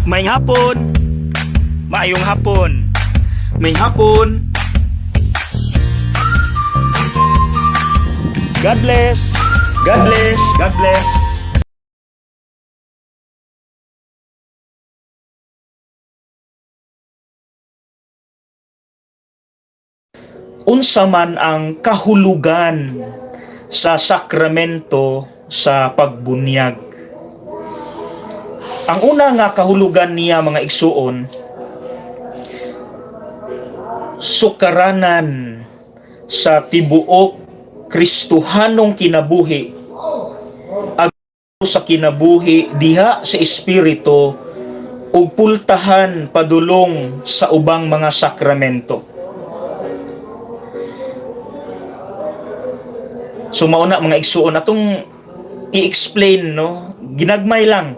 Maayong hapon. Maayong hapon. Maayong hapon. God bless. God bless. God bless. Unsa man ang kahulugan sa sakramento sa pagbunyag? Ang una nga kahulugan niya, mga igsuon, sukaranan sa tibuok Kristohanong kinabuhi ag sa kinabuhi diha sa espiritu ug pultahan padulong sa ubang mga sakramento. So mauna, mga igsuon, atong i-explain, no, ginagmay lang.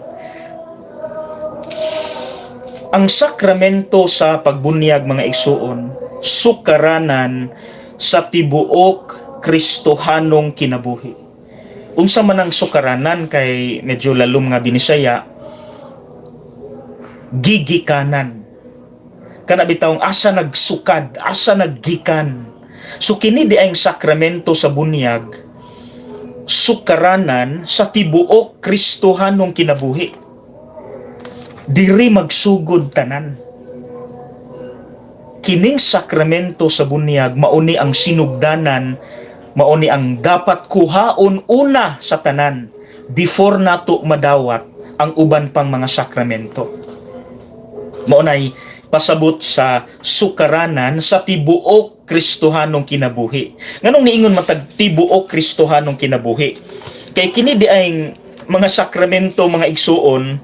Ang sakramento sa pagbunyag, mga igsuon, sukaranan sa tibuok Kristohanong kinabuhi. Unsa man ang sukaranan kay medyo lalom nga binisaya, gigikanan. Kana bitawng asa nagsukad, asa naggikan. So kini di ang sakramento sa bunyag, sukaranan sa tibuok Kristohanong kinabuhi. Diri magsugod tanan. Kining sakramento sa bunyag mauni ang sinugdanan, mauni ang dapat kuhaon una sa tanan before nato madawat ang uban pang mga sakramento. Maunay pasabot sa sukaranan sa tibuok Kristohanong kinabuhi. Nganong niingon matag tibuok Kristohanong kinabuhi? Kay kini di ay mga sakramento, mga igsuon,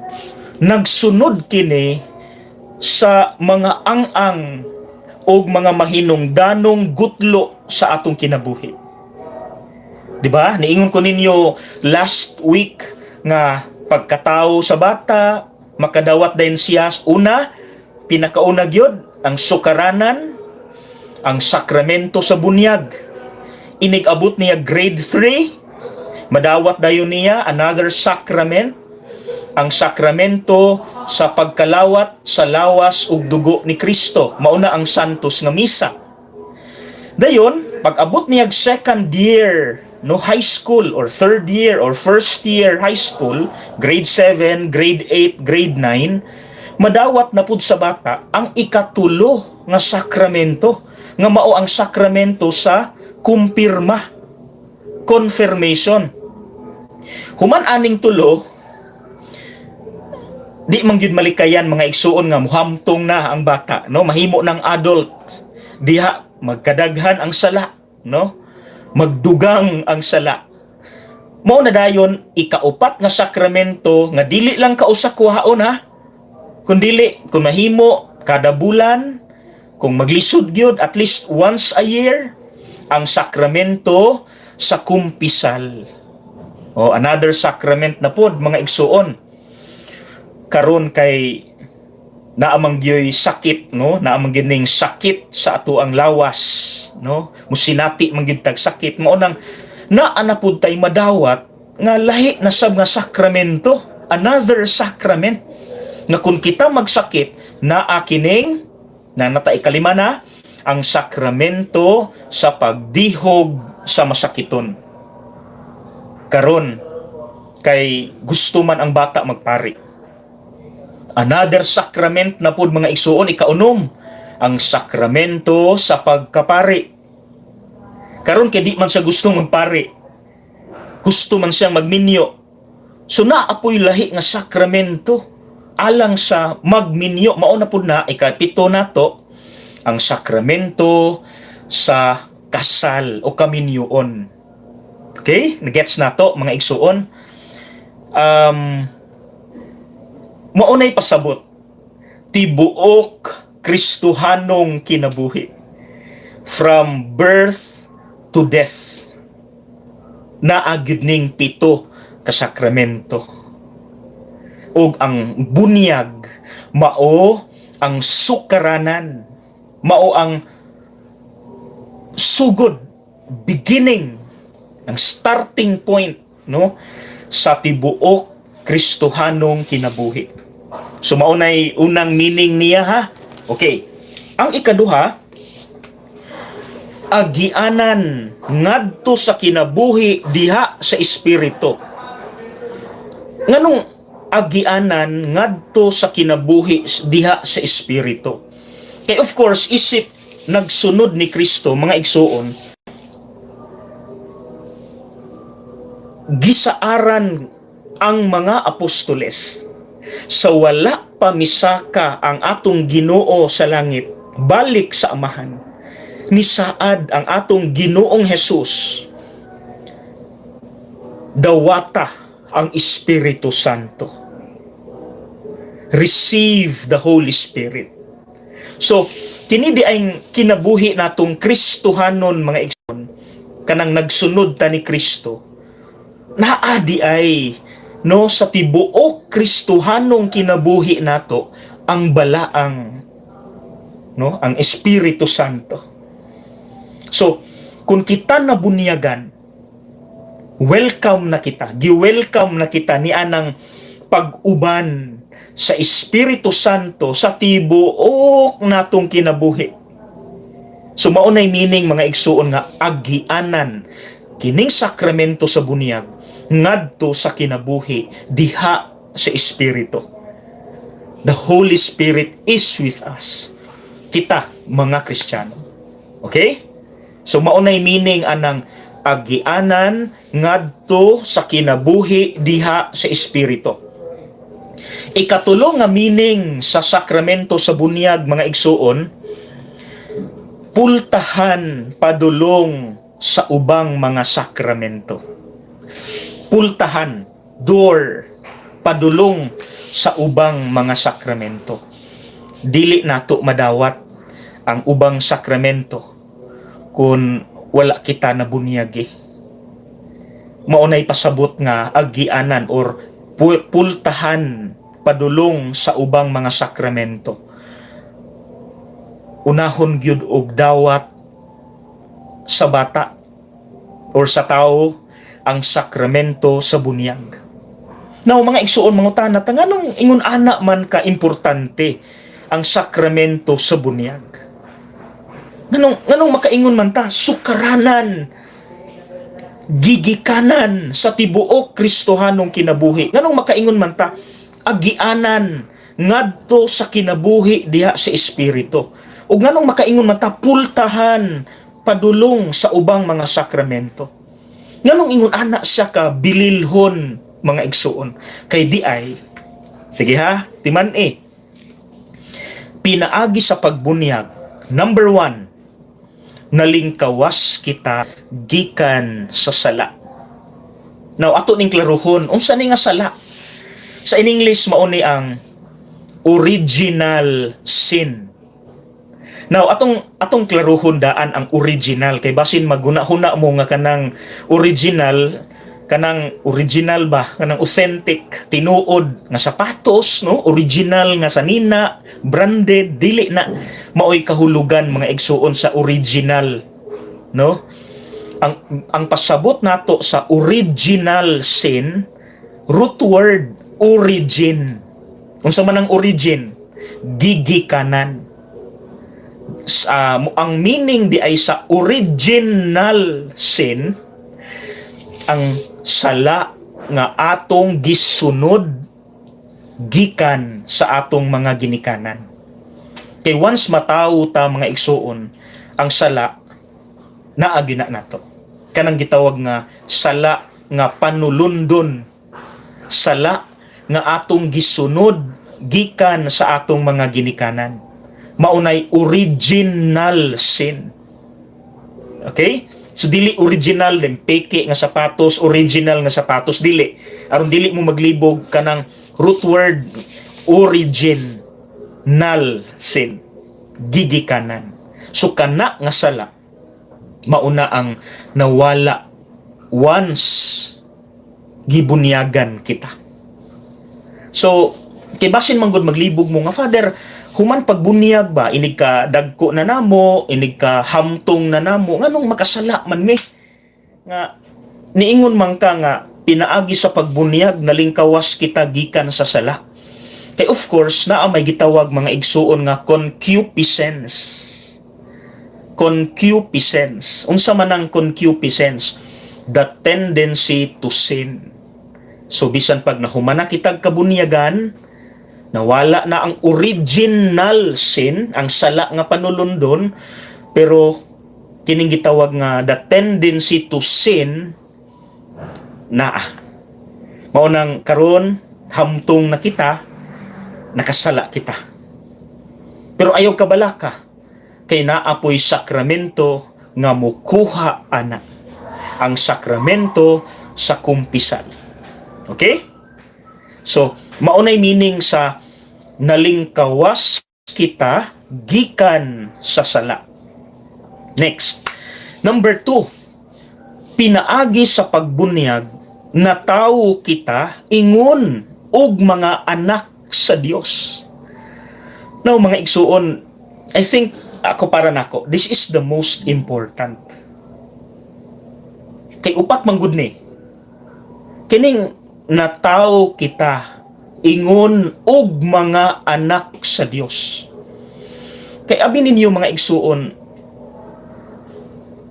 nagsunod kini sa mga ang-ang o mga mahinungdanong gutlo sa atong kinabuhi. 'Di ba? Niingon ko ninyo last week nga pagkatao sa bata, makadawat din siya una, pinakauna gyud ang sukaranan, ang sakramento sa bunyag. Inig-abot niya grade 3, madawat dayon niya another sacrament, ang sakramento sa pagkalawat sa lawas ug dugo ni Kristo. Mauna ang Santos nga Misa. Dayon, pag abot niya second year, no, high school or third year or first year high school, grade 7, grade 8, grade 9, madawat na pud sa bata ang ikatulo nga sakramento nga mao ang sakramento sa kumpirma, confirmation. Human aning tulo, di man gyud malikayan, mga igsuon, nga muhamtong na ang bata, no, mahimo ng adult diha, magkadaghan ang sala, no, magdugang ang sala. Mao na dayon ikaupat nga sakramento nga dili lang kausa kuhaon ha, kun dili kung mahimo kada bulan, kung maglisod gyud at least once a year, ang sakramento sa kumpisal. O another sacrament na pod, mga igsuon. Karon kay naamang gyoy sakit, no, naamang gyud ning sakit sa ato ang lawas, no, musinati man gyud tag sakit. Mao nang naa na pud tay madawat nga lahi na sab nga sakramento, another sacrament nga kung kita magsakit, naa kining na nata ikalima na ang sakramento sa pagdihog sa masakiton. Karon kay gusto man ang bata magpari. Another sacrament na pod, mga igsuon, ikaunom, ang sakramento sa pagkapari. Karon kay di man siya gusto magpari. Gusto man siyang magminyo. So naapoy lahi nga sakramento alang sa magminyo. Mao na pud na ikapito nato ang sakramento sa kasal o kaminyoon. Okay? Nagets nato, mga igsuon. Maunay pasabot tibuok Kristohanong kinabuhi from birth to death, naa gyud ning pito ka sakramento ug ang bunyag mao ang sukaranan, mao ang sugod, beginning, ang starting point, no, sa tibuok Kristohanong kinabuhi. So mao nay unang meaning niya, ha. Okay. Ang ikaduha, agianan ngadto sa kinabuhi diha sa espiritu. Nganong agianan ngadto sa kinabuhi diha sa espiritu? Kay of course, isip nagsunod ni Kristo, mga igsuon, gisaaran ang mga apostoles sa wala pa misaka ang atong Ginoo sa langit balik sa Amahan. Nisaad ang atong Ginoong Hesus, dawata ang Espiritu Santo. Receive the Holy Spirit. So, kini di ay kinabuhi natong Kristohanon, mga igsoon, kanang nagsunod ta ni Kristo. Naa di ay, no, sa tibuok Kristohanong kinabuhi nato ang balaang, no, ang Espiritu Santo. So, kung kita nabunyagan, welcome na kita. Gi-welcome na kita ni anang pag-uban sa Espiritu Santo sa tibuok natong kinabuhi. So mao nay meaning, mga igsuon, nga agianan kining sakramento sa bunyag ngadto sa kinabuhi diha sa Espiritu. The Holy Spirit is with us. Kita mga Kristiyano. Okay? So mao nay meaning anang agianan ngadto sa kinabuhi diha sa Espiritu. Ikatulo nga meaning sa sakramento sa bunyag, mga igsuon, pultahan padulong sa ubang mga sakramento. Pultahan, door, padulong sa ubang mga sakramento. Dili nato madawat ang ubang sakramento kung wala kita nabunyagi. Mao nay pasabot nga agianan or pultahan padulong sa ubang mga sakramento. Unahon gyud og dawat sa bata or sa tao ang sakramento sa bunyag. Now, mga igsuon, mangutana ta, nganong ingon ana man ka importante ang sakramento sa bunyag? Nganong makaingon man ta sukaranan, gigikanan sa tibuok Kristohanong kinabuhi? Nganong makaingon man ta agianan ngadto sa kinabuhi diha sa Espiritu? Ug nganong makaingon man ta pultahan padulong sa ubang mga sakramento? Nganong ingon ana siya ka bililhon, mga igsuon? Kay di ay, sige ha, timan eh. Pinaagi sa pagbunyag, number one, nalingkawas kita gikan sa sala. Now, ato ning klaruhon, unsa ni nga sala? Sa in English, mao ni ang original sin. Now, atong klaruhon daan ang original kay basin maguna-huna mo nga kanang original ba, kanang authentic, tinuod nga sapatos, no, original nga sanina, branded. Dili na maoy kahulugan, mga igsuon, sa original, no. Ang pasabot nato sa original sin, root word, origin. Unsa man ang origin? Gigikanan. Sa ang meaning di ay sa original sin, ang sala nga atong gisunod gikan sa atong mga ginikanan. Kay once matawo ta, mga igsuon, ang sala naa gyud na nato. Kanang gitawag nga sala nga panulundon, sala nga atong gisunod gikan sa atong mga ginikanan. Maunay original sin. Okay? So dili original din peke nga sapatos, original nga sapatos, dili. Aron dili mo maglibog, kanang root word, origin nal sin, gigikanan. So kana nga sala mauna ang nawala once gibunyagan kita. So kay basin man gud maglibog mo nga, "Father, human pagbunyag ba, inig ka dagko na namo, inig ka hamtong na namo, nganong makasala man mi? Nga niingon man ka nga pinaagi sa pagbunyag nalingkawas kita gikan sa sala." Kay Kay of course, naa may gitawag, mga igsuon, nga concupiscence. Concupiscence. Unsa man ang concupiscence? The tendency to sin. So bisan pag nahuman na kitag kabunyagan, nawala na ang original sin, ang sala nga panulundon, pero kining gitawag nga the tendency to sin naa. Mao nang karon hamtong na kita, nakasala kita. Pero ayaw kabalaka kay naa poy sakramento nga mukuha ana. Ang sakramento sa kumpisal. Okay? So, maunay meaning sa nalingkawas kita gikan sa sala. Next. Number 2, pinaagi sa pagbunyag, natawo kita ingon og mga anak sa Dios. Now, mga igsuon, I think ako, para nako, this is the most important. Kay upat man gud ni. Kining natawo kita ingon og mga anak sa Dios. Kay abi ninyo, mga igsuon,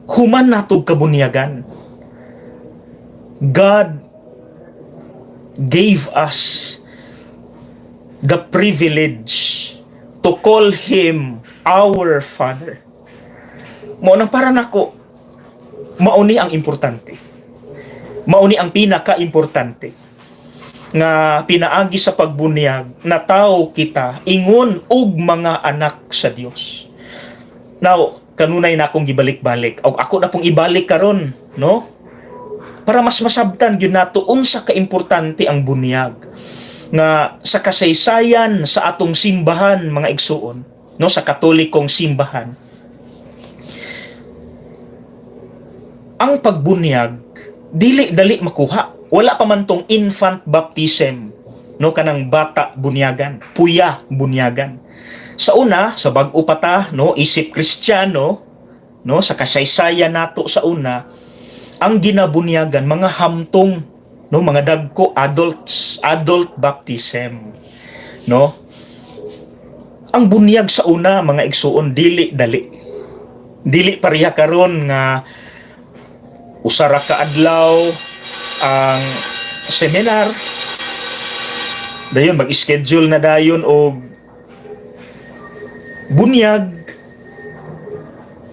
human natog kabunyagan, God gave us the privilege to call Him our Father. Mao nang para nako, mauni ang importante. Mauni ang pinaka-importante nga pinaagi sa pagbunyag, natawo kita ingon og mga anak sa Dios. Now, kanunay na akong gibalik-balik. Og ako na pong ibalik karon, no? Para mas masabtan gyud nato unsa ka importante ang bunyag nga sa kasaysayan sa atong simbahan, mga igsuon, no, sa Katolikong simbahan. Ang pagbunyag dili dali makuha. Wala pa man tong infant baptism, no, kanang bata bunyagan, puya bunyagan. Sa una, sa bag-o pa ta, no, isip Kristiyano, no, sa kasaysayan nato sa una, ang ginabunyagan mga hamtong, no, mga dagko, adults, adult baptism, no? Ang bunyag sa una, mga igsuon, dili dali. Dili pareha karon nga usa ra ka adlaw ang seminar, dayon mag-schedule na dayon og bunyag,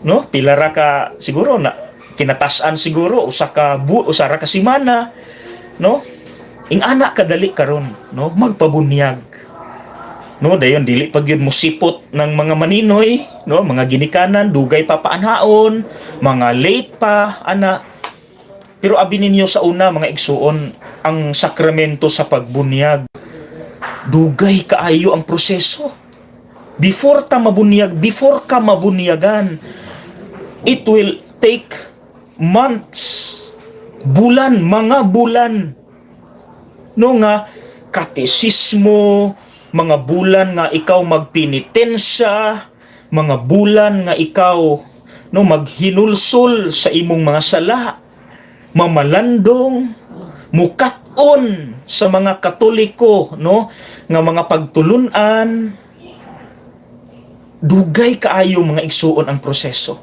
no? Pila ra ka siguro na kinatasan, siguro usa ra ka semana, no? Ing-ana kadali karon, no, magpabunyag, no? Dayon dili pa gyud mosipot ng mga maninoy, no, mga ginikanan, dugay pa paanhaon, mga late pa ana. Pero abi ninyo, sa una, mga igsuon, ang sakramento sa pagbunyag, dugay kaayo ang proseso. Before ta mabunyag, before ka mabunyagan, it will take months, bulan, mga bulan, no, nga katesismo, mga bulan nga ikaw magpenitensya, mga bulan nga ikaw, no, maghinulsol sa imong mga sala, mamalandong, mukat-on sa mga Katoliko, no, nga mga pagtulunan. Dugay kaayo, mga igsuon, ang proseso.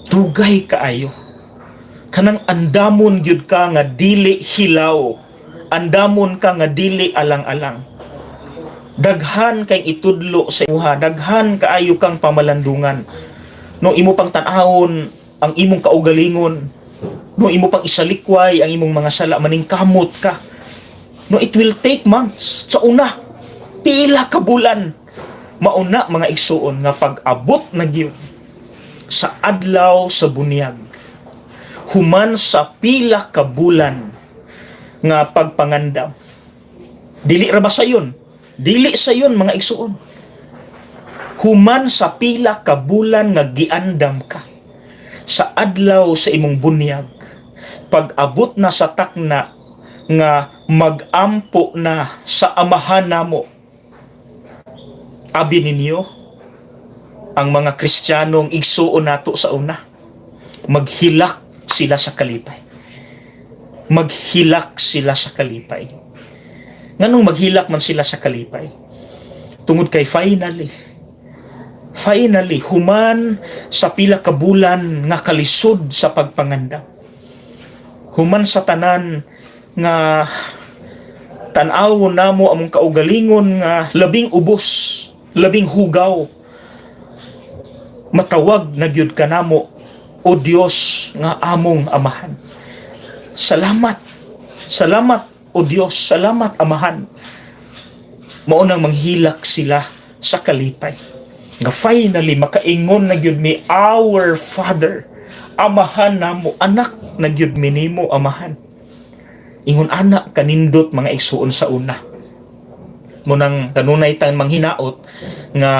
Dugay kaayo. Kanang andamon gyud ka nga dili hilaw, andamon ka nga dili alang-alang. Daghan kay itudlo sa imuha, daghan kaayo kang pamalandungan, no? Imo pang tan-awon ang imong kaugalingon, no? Imo pang isalikway ang imong mga sala, maningkamot ka, no? It will take months sa una, pila ka bulan. Mauna, mga igsuon, nga pag-abot na gyud sa adlaw sa bunyag, human sa pila ka bulan nga pagpangandam, dili ra ba sayon? Dili sayon, mga igsuon. Human sa pila ka bulan nga giandam ka sa adlaw sa imong bunyag, pag abot na sa takna nga magampo na sa Amahan namo, abi ninyo, ang mga Kristiyanong igsuon nato sa una, maghilak sila sa kalipay. Maghilak sila sa kalipay. Nganong maghilak man sila sa kalipay? Tungod kay finally, finally, human sa pila ka bulan nga kalisod sa pagpangandam, human sa tanan nga tan-awon namo among kaugalingon nga labing ubos, labing hugaw, matawag na gyud kanamo, "O Dios nga among Amahan." Salamat. Salamat, O Dios, salamat, Amahan. Mao nang manghilak sila sa kalipay. Nga finally makaingon na gyud mi, "Our Father." Amahan namo, anak na gyud mi nimo, Amahan. Ingon ana kanindot, mga igsuon, sa una. Mao nang kanunay tang manghinaot nga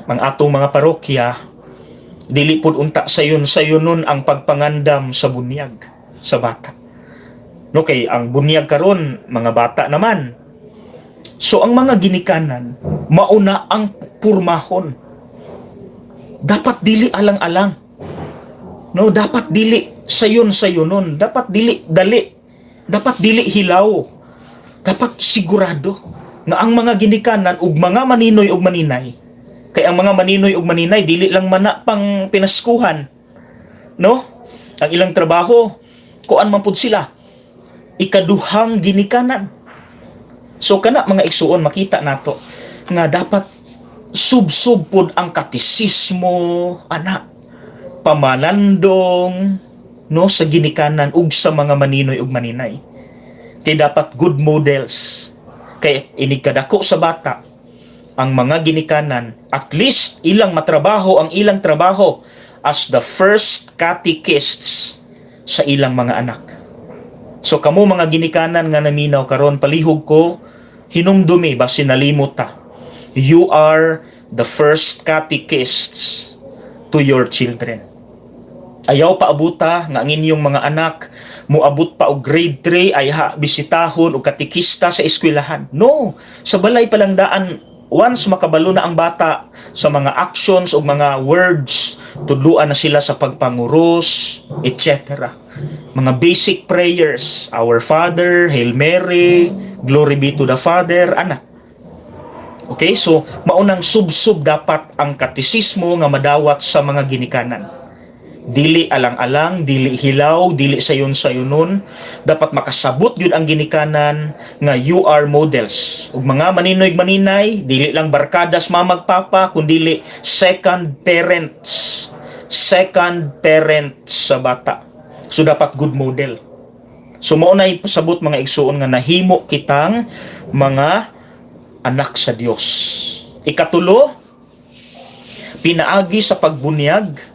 ang atong mga parokya dili pud unta sayon sayonon ang pagpangandam sa bunyag sa bata. No, kay ang bunyag karon mga bata naman. So ang mga ginikanan mauna ang purmahon. Dapat dili alang-alang. No, dapat dili sayon sayonon, dapat dili dali. Dapat dili hilaw. Dapat sigurado nga ang mga ginikanan ug mga maninoy ug maninay, kay ang mga maninoy ug maninay dili lang mana pang pinaskuhan, no? Ang ilang trabaho, kuan man pud sila, ikaduhang ginikanan. So kana, mga igsuon, makita nato nga dapat sub-sub pud ang katesismo ana, pamalandong, no, sa ginikanan ug sa mga maninoy ug maninay, kay dapat good models, kay inig kadako sa bata, ang mga ginikanan at least ilang matrabaho ang ilang trabaho as the first catechists sa ilang mga anak. So kamo mga ginikanan nga naminaw karon, palihog ko hinumdumi basin nalimot ta. You are the first catechists to your children. Ayaw paabuta nga ang inyong mga anak moabot pa og grade 3 ay ha bisitahon og katekista sa eskwelahan. No, sa balay pa lang daan. Once makabalo na ang bata sa mga actions o mga words, tudluan na sila sa pagpanguros, etc. Mga basic prayers, Our Father, Hail Mary, Glory be to the Father, ana. Okay, so maunang sub-sub dapat ang katesismo nga madawat sa mga ginikanan. Dili alang-alang, dili hilaw, dili sayon-sayonon. Dapat makasabot yun ang ginikanan nga you are models. Ug mga maninoy maninay, dili lang barkadas mamag papa, kundili second parents. Second parents sa bata. So dapat good model. So mao na ipasabot, mga igsuon, nga nahimo kitang mga anak sa Dios. Ikatulo, pinaagi sa pagbunyag,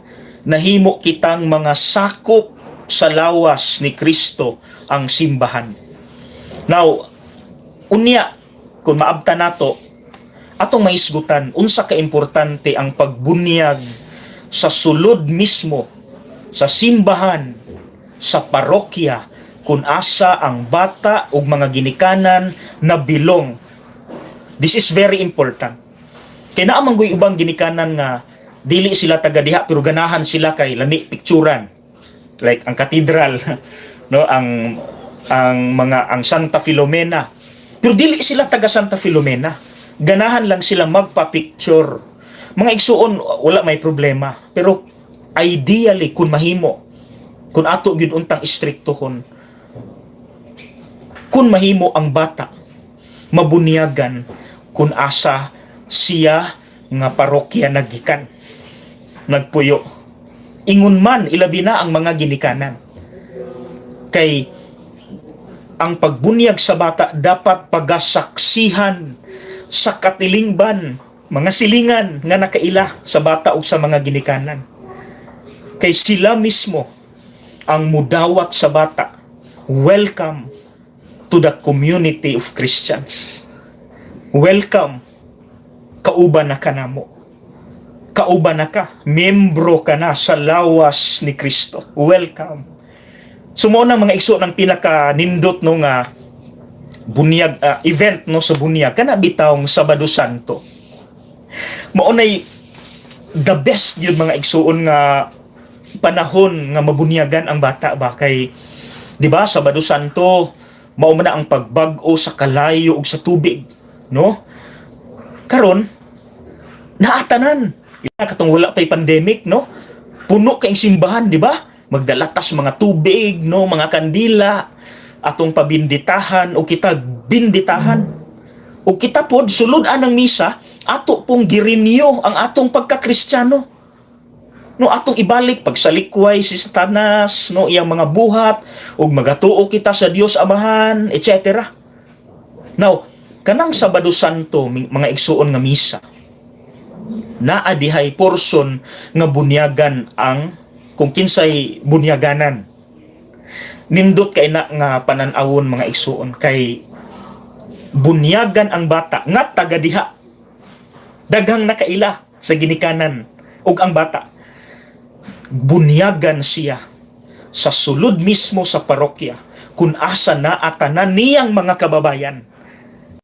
nahimo kitang mga sakop sa lawas ni Kristo, ang simbahan. Now, unya, kung maabta nato, atong maisgutan unsa ka importante ang pagbunyag sa sulod mismo sa simbahan, sa parokya kung asa ang bata ug mga ginikanan na belong. This is very important. Kay naa man goy ubang ginikanan nga dili sila taga diha pero ganahan sila kay lami picturan. Like ang katedral, no, ang mga ang Santa Filomena. Pero dili sila taga Santa Filomena. Ganahan lang sila magpa-picture. Mga igsuon, wala may problema. Pero ideally, kung mahimo, kung ato gyud untang istriktohon, kung mahimo ang bata mabunyagan kung asa siya nga parokya nagikan, nagpuyo. Ingon man, ilabi na ang mga ginikanan, kay ang pagbunyag sa bata dapat pagasaksihan sa katilingban, mga silingan nga nakaila sa bata ug sa mga ginikanan, kay sila mismo ang mudawat sa bata, "Welcome to the community of Christians. Welcome. Kauban na ka namo. Kauban na ka. Membro ka na sa lawas ni Kristo. Welcome." So mao na, mga igsoon, ang pinaka nindot, no, nga bunyag, event, no, sa bunyag kana bitawng Sabado Santo. Mao nay the best yun, mga igsuon, nga panahon nga mabunyagan ang bata ba, kay di ba, Sabado Santo Mao man na ang pagbag-o sa kalayo ug sa tubig, no? Karon naatanan. Ina katong wala pay pandemic, no? Puno kay simbahan, di ba? Magdalatas mga tubig, no, mga kandila, atong pabinditahan o kita binditahan. O kita pod sulod anang misa, ato pong girinyo ang atong pagkakristyano. No, atong ibalik pagsalikway si Satanas, no, iyang mga buhat ug magatuo kita sa Dios Amahan, etc. Now, kanang Sabado Santo, mga igsuon nga misa, naa dihay portion nga bunyagan ang kung kinsay bunyaganan. Nindot kay na nga panan-awon, mga igsuon, kay bunyagan ang bata nga taga diha. Daghang nakaila sa ginikanan ug ang bata. Bunyagan siya sa sulod mismo sa parokya kung asa na tanan niyang mga kababayan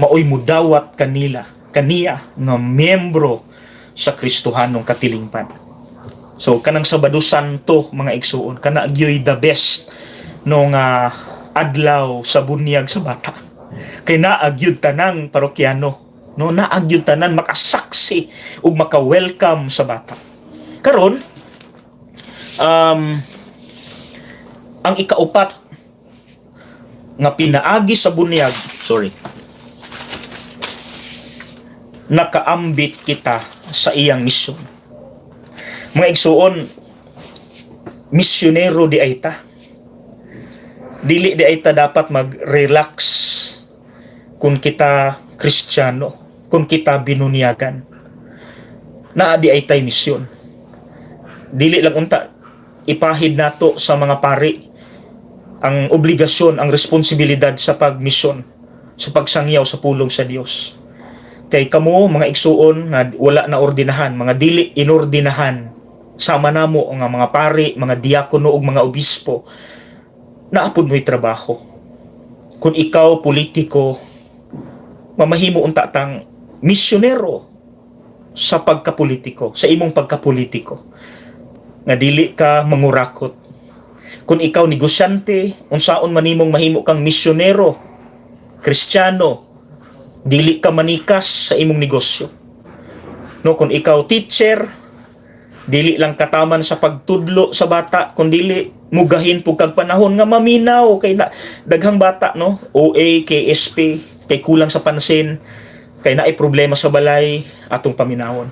maoy mudawat kanila kaniya nga miyembro sa Kristohanong katilingban. So kanang Sabado Santo, mga igsuon, kana gyoy the best no nga adlaw sa bunyag sa bata. Kay naa gyud tanang parokyano, no, naa gyud tanan makasaksi ug maka-welcome sa bata. Karon ang ikaupat nga pinaagi sa bunyag, sorry, nakaambit kita sa iyang misyon. Mga igsuon, misyonero diay ta. Dili diay ta dapat mag-relax kung kita Kristiyano, kung kita binunyagan. Naa diay tay misyon. Dili lang unta ipahid nato sa mga pari ang obligasyon, ang responsibilidad sa pagmisyon, sa pagsangyaw sa pulong sa Dios. Kay kamo mga igsuon nga wala na ordinahan, mga dili inordinahan, sama namo nga mga pari, mga diakono ug mga obispo, naapod mo'y trabaho. Kung ikaw politiko, mamahimo unta tang misyonero sa pagkapolitiko, sa imong pagkapolitiko. Nga dili ka mangurakot. Kung ikaw negosyante, unsaon man nimong mahimo kang misyonero, Kristiyano, dili ka manikas sa imong negosyo. No, kung ikaw teacher, dili lang kataman sa pagtudlo sa bata, kun dili mugahin pug kag panahon nga maminaw kay na, daghang bata, no, OA, KSP, kay kulang sa pansin, kay naay problema sa balay, atong paminawon.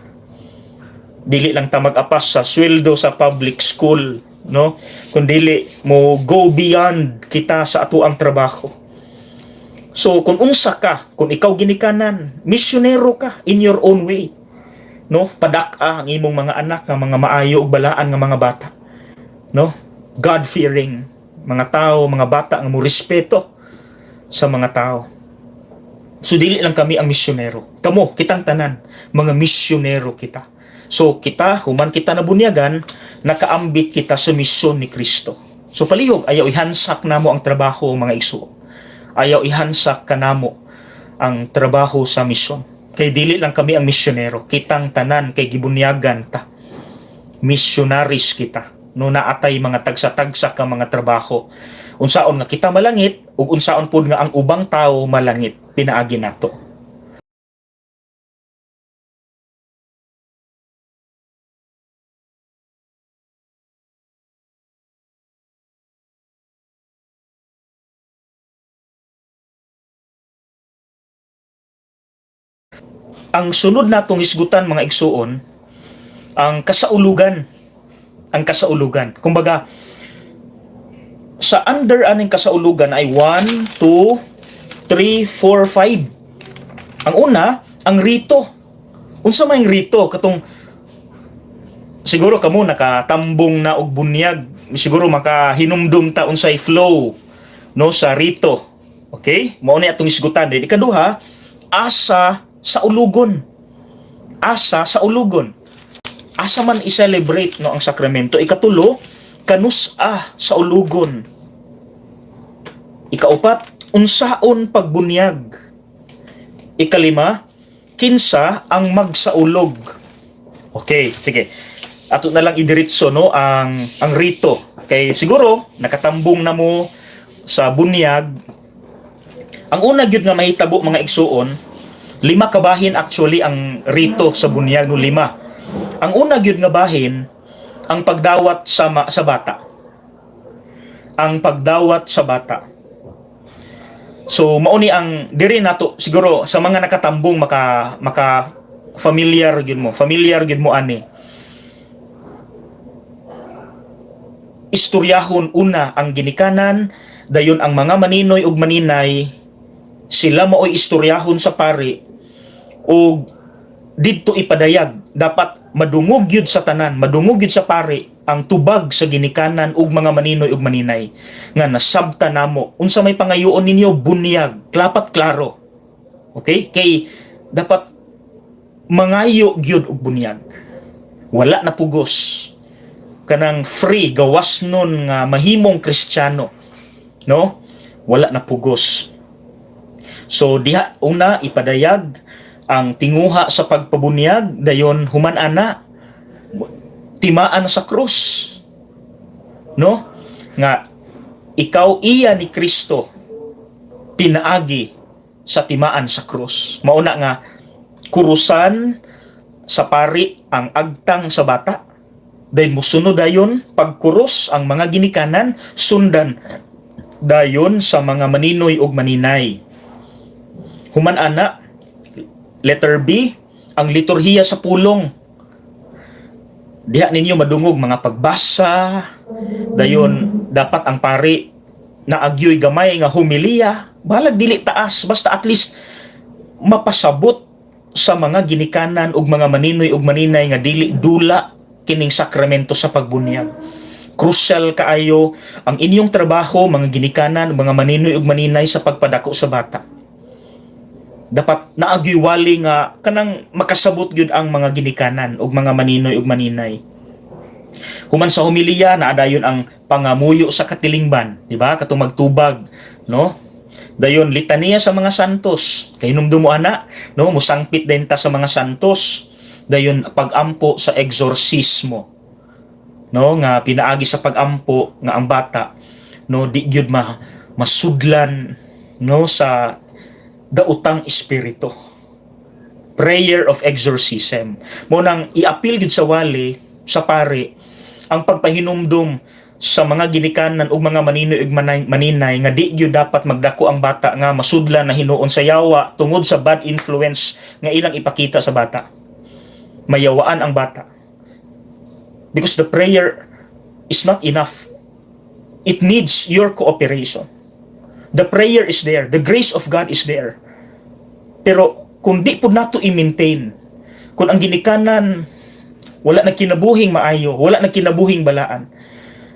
Dili lang ta mag-apas sa sweldo sa public school, no, kun dili mo go beyond kita sa atoang trabaho. So kung unsa ka, kung ikaw ginikanan, misyonero ka in your own way. No, padak-a ang imong mga anak nga mga maayo ug balaan nga mga bata. No? God-fearing mga tao, mga bata nga mo respeto sa mga tao. So dili lang kami ang misyonero. Kamo, kitang tanan, mga misyonero kita. So kita, human kita nabunyagan, nakaambit kita sa misyon ni Kristo. So palihog, ayaw ihansak namo ang trabaho, mga igsuon. Ayaw ihansak kanamo ang trabaho sa misyon. Kay dili lang kami ang misyonero, kitang tanan kay gibunyagan ta. Missionaries kita. No, naatay mga tagsa-tagsa ka mga trabaho. Unsaon nga kita malangit ug unsaon pud nga ang ubang tao malangit pinaagi nato. Ang sunod natong hisgutan, mga igsuon, ang kasaulugan. Ang kasaulugan. Kumbaga, sa under aning kasaulugan ay 1, 2, 3, 4, 5. Ang una, ang rito. Unsa may rito? Katong siguro kamo nakatambong na og bunyag, siguro makahinumdum ta unsay flow, no, sa rito. Okay? Mao ni atong hisgutan. Ikaduha, asa sa ulugon. Asa sa ulugon. Asa man i-celebrate, no, ang sakramento. Ikatulo, kanus-a sa ulugon. Ikaupat, unsaon pagbunyag. Ikalima, kinsa ang magsaulog. Okay, sige. Ato na lang idiretso, no, ang rito. Kay siguro nakatambong na mo sa bunyag. Ang una gyud nga mahitabo, mga igsuon, lima ka bahin actually ang rito sa bunyag, no? Lima. Ang una gyud nga bahin, ang pagdawat sa bata. Ang pagdawat sa bata. So mao ni ang diri nato siguro sa mga nakatambong maka maka familiar gyud mo, familiar gyud mo ani. Istoryahon una ang ginikanan, dayon ang mga maninoy ug maninay, sila maoy istoryahon sa pari ug didto ipadayag. Dapat madungog gyud sa tanan, madungog gyud sa pari ang tubag sa ginikanan ug mga maninoy ug maninay nga nasabta namo unsa may pangayoon ninyo, bunyag, klapat klaro. Okay, kay dapat mangayo gyud og bunyag, wala na pugos, kanang free gawas nun nga mahimong Kristiyano, no? Wala na pugos. So diha una ipadayag ang tinguha sa pagpabunyag, dayon human ana timaan sa krus, no, nga ikaw iya ni Kristo pinaagi sa timaan sa krus. Mauna nga kurusan sa pari ang agtang sa bata, dayon musunod dayon pagkuros ang mga ginikanan, sundan dayon sa mga maninoy ug maninay. Human ana, letter B, ang liturhiya sa pulong. Diha ninyo madungog mga pagbasa, dayon dapat ang pari naagyoy gamay nga humiliya, balag dili taas, basta at least mapasabot sa mga ginikanan ug mga maninoy ug maninay nga dili dula kining sakramento sa pagbunyag. Crucial kaayo ang inyong trabaho, mga ginikanan, mga maninoy ug maninay, sa pagpadako sa bata. Dapat naagyoy wali nga kanang makasabot gyud ang mga ginikanan ug mga maninoy ug maninay. Human sa homilya, naa dayon ang pangamuyo sa katilingban, di ba? Katong magtubag, no? Dayon litaniya sa mga santos. Kay hinumdum mo ana, no? Musangpit din ta sa mga santos. Dayon pagampo sa exorcismo. No, nga pinaagi sa pagampo nga ang bata, no, di gyud ma masudlan, no, sa daotang espiritu. Prayer of exorcism. Mao nang iapil gyud sa wali, sa pari, ang pagpahinumdum sa mga ginikanan ug mga maninoy ug maninay nga di gyud dapat magdako ang bata nga masudlan na hinuon sa yawa tungod sa bad influence nga ilang ipakita sa bata. Mayawaan ang bata. Because the prayer is not enough. It needs your cooperation. The prayer is there. The grace of God is there. Pero kung di pud nato i-maintain, kung ang ginikanan wala na kinabuhing maayo, wala na kinabuhing balaan,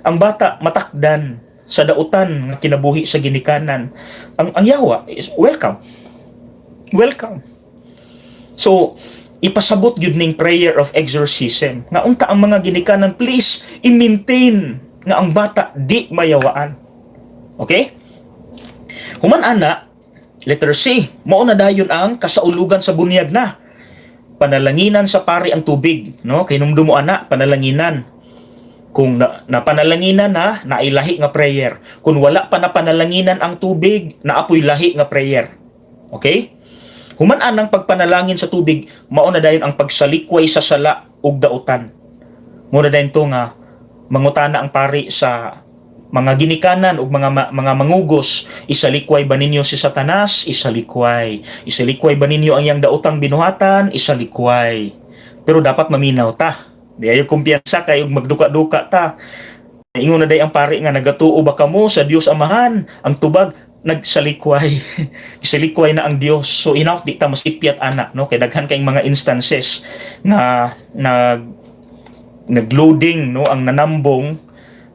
ang bata matakdan sa dautan nga kinabuhi sa ginikanan, ang yawa is welcome. Welcome. So, ipasabot gyud ning prayer of exorcism nga unta ang mga ginikanan, please i-maintain nga ang bata di mayawaan. Okay? Human ana, letter C, mao na dayon ang kasaulugan sa bunyag na. Panalanginan sa pari ang tubig, no? Kay hinumdum mo ana, panalanginan. Kung napanalanginan na, nailahi nga prayer. Kung wala pa napanalanginan ang tubig, naapoy lahi nga prayer. Okay? Human anang pagpanalangin sa tubig, mao na dayon ang pagsalikway sa sala ug dautan. Mao na dayon to nga mangutana ang pari sa mga ginikanan ug mga mangugos, isalikway ba ninyo si Satanas? Isalikway. Isalikway ba ninyo ang iyang daotang binuhatan? Isalikway. Pero dapat maminaw ta. Di ayo kumpiyansa kay ug magduka-duka ta. Ingon na day ang pari nga nagatuo ba kamo sa Dios Amahan? Ang tubag, nagsalikway. Isalikway na ang Dios. So inaw di ta masipyat ana, no, kay daghan kay mga instances nga nagloading, no, ang nanambong,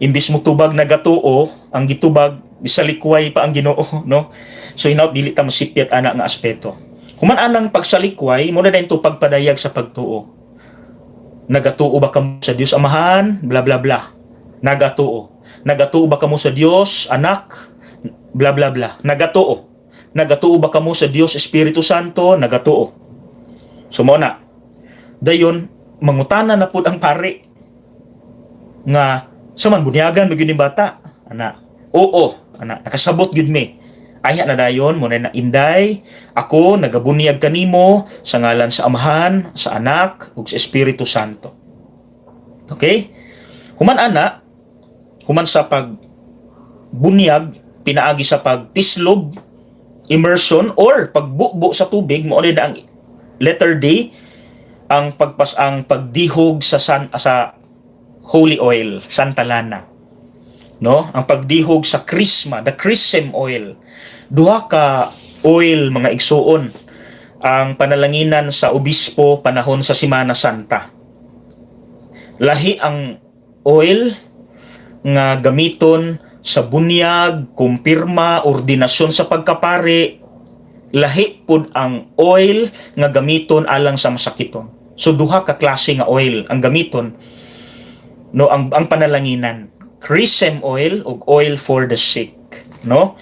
imbis mo tubag nagatuo, ang gitubag isalikway pa ang Ginoo, no? So hinaut dili ta masipyat ana nga aspeto. Human anang pagsalikway, mao na to pagpadayag sa pagtuo. Nagatuo ba kamo sa Dios Amahan? Bla bla bla. Nagatuo. Nagatuo ba kamo sa Dios Anak? Bla bla bla. Nagatuo. Nagatuo ba kamo sa Dios Espiritu Santo? Nagatuo. So mao na. Dayon mangutana na pud ang pari nga sa man bunyagan mo gyud ni bata ana. Oo ana, nakasabot gyud mi. Ayha na dayon mo na, "Inday, ako nagabunyag kanimo sa ngalan sa Amahan, sa Anak ug sa Espiritu Santo." Okay? Human ana, human sa pag bunyag pinaagi sa pagtislob, immersion or pagbubo sa tubig, mao na ang letter D, ang pagdihog sa holy oil, Santa Lana. No? Ang pagdihog sa chrisma, the chrism oil. Duha ka oil, mga igsuon, ang panalanginan sa obispo panahon sa Simana Santa. Lahi ang oil nga gamiton sa bunyag, kumpirma, ordinasyon sa pagkapare, lahi pud ang oil nga gamiton alang sa masakiton. So duha ka klase nga oil ang gamiton, no, ang panalanginan. Chrism oil ug oil for the sick, no?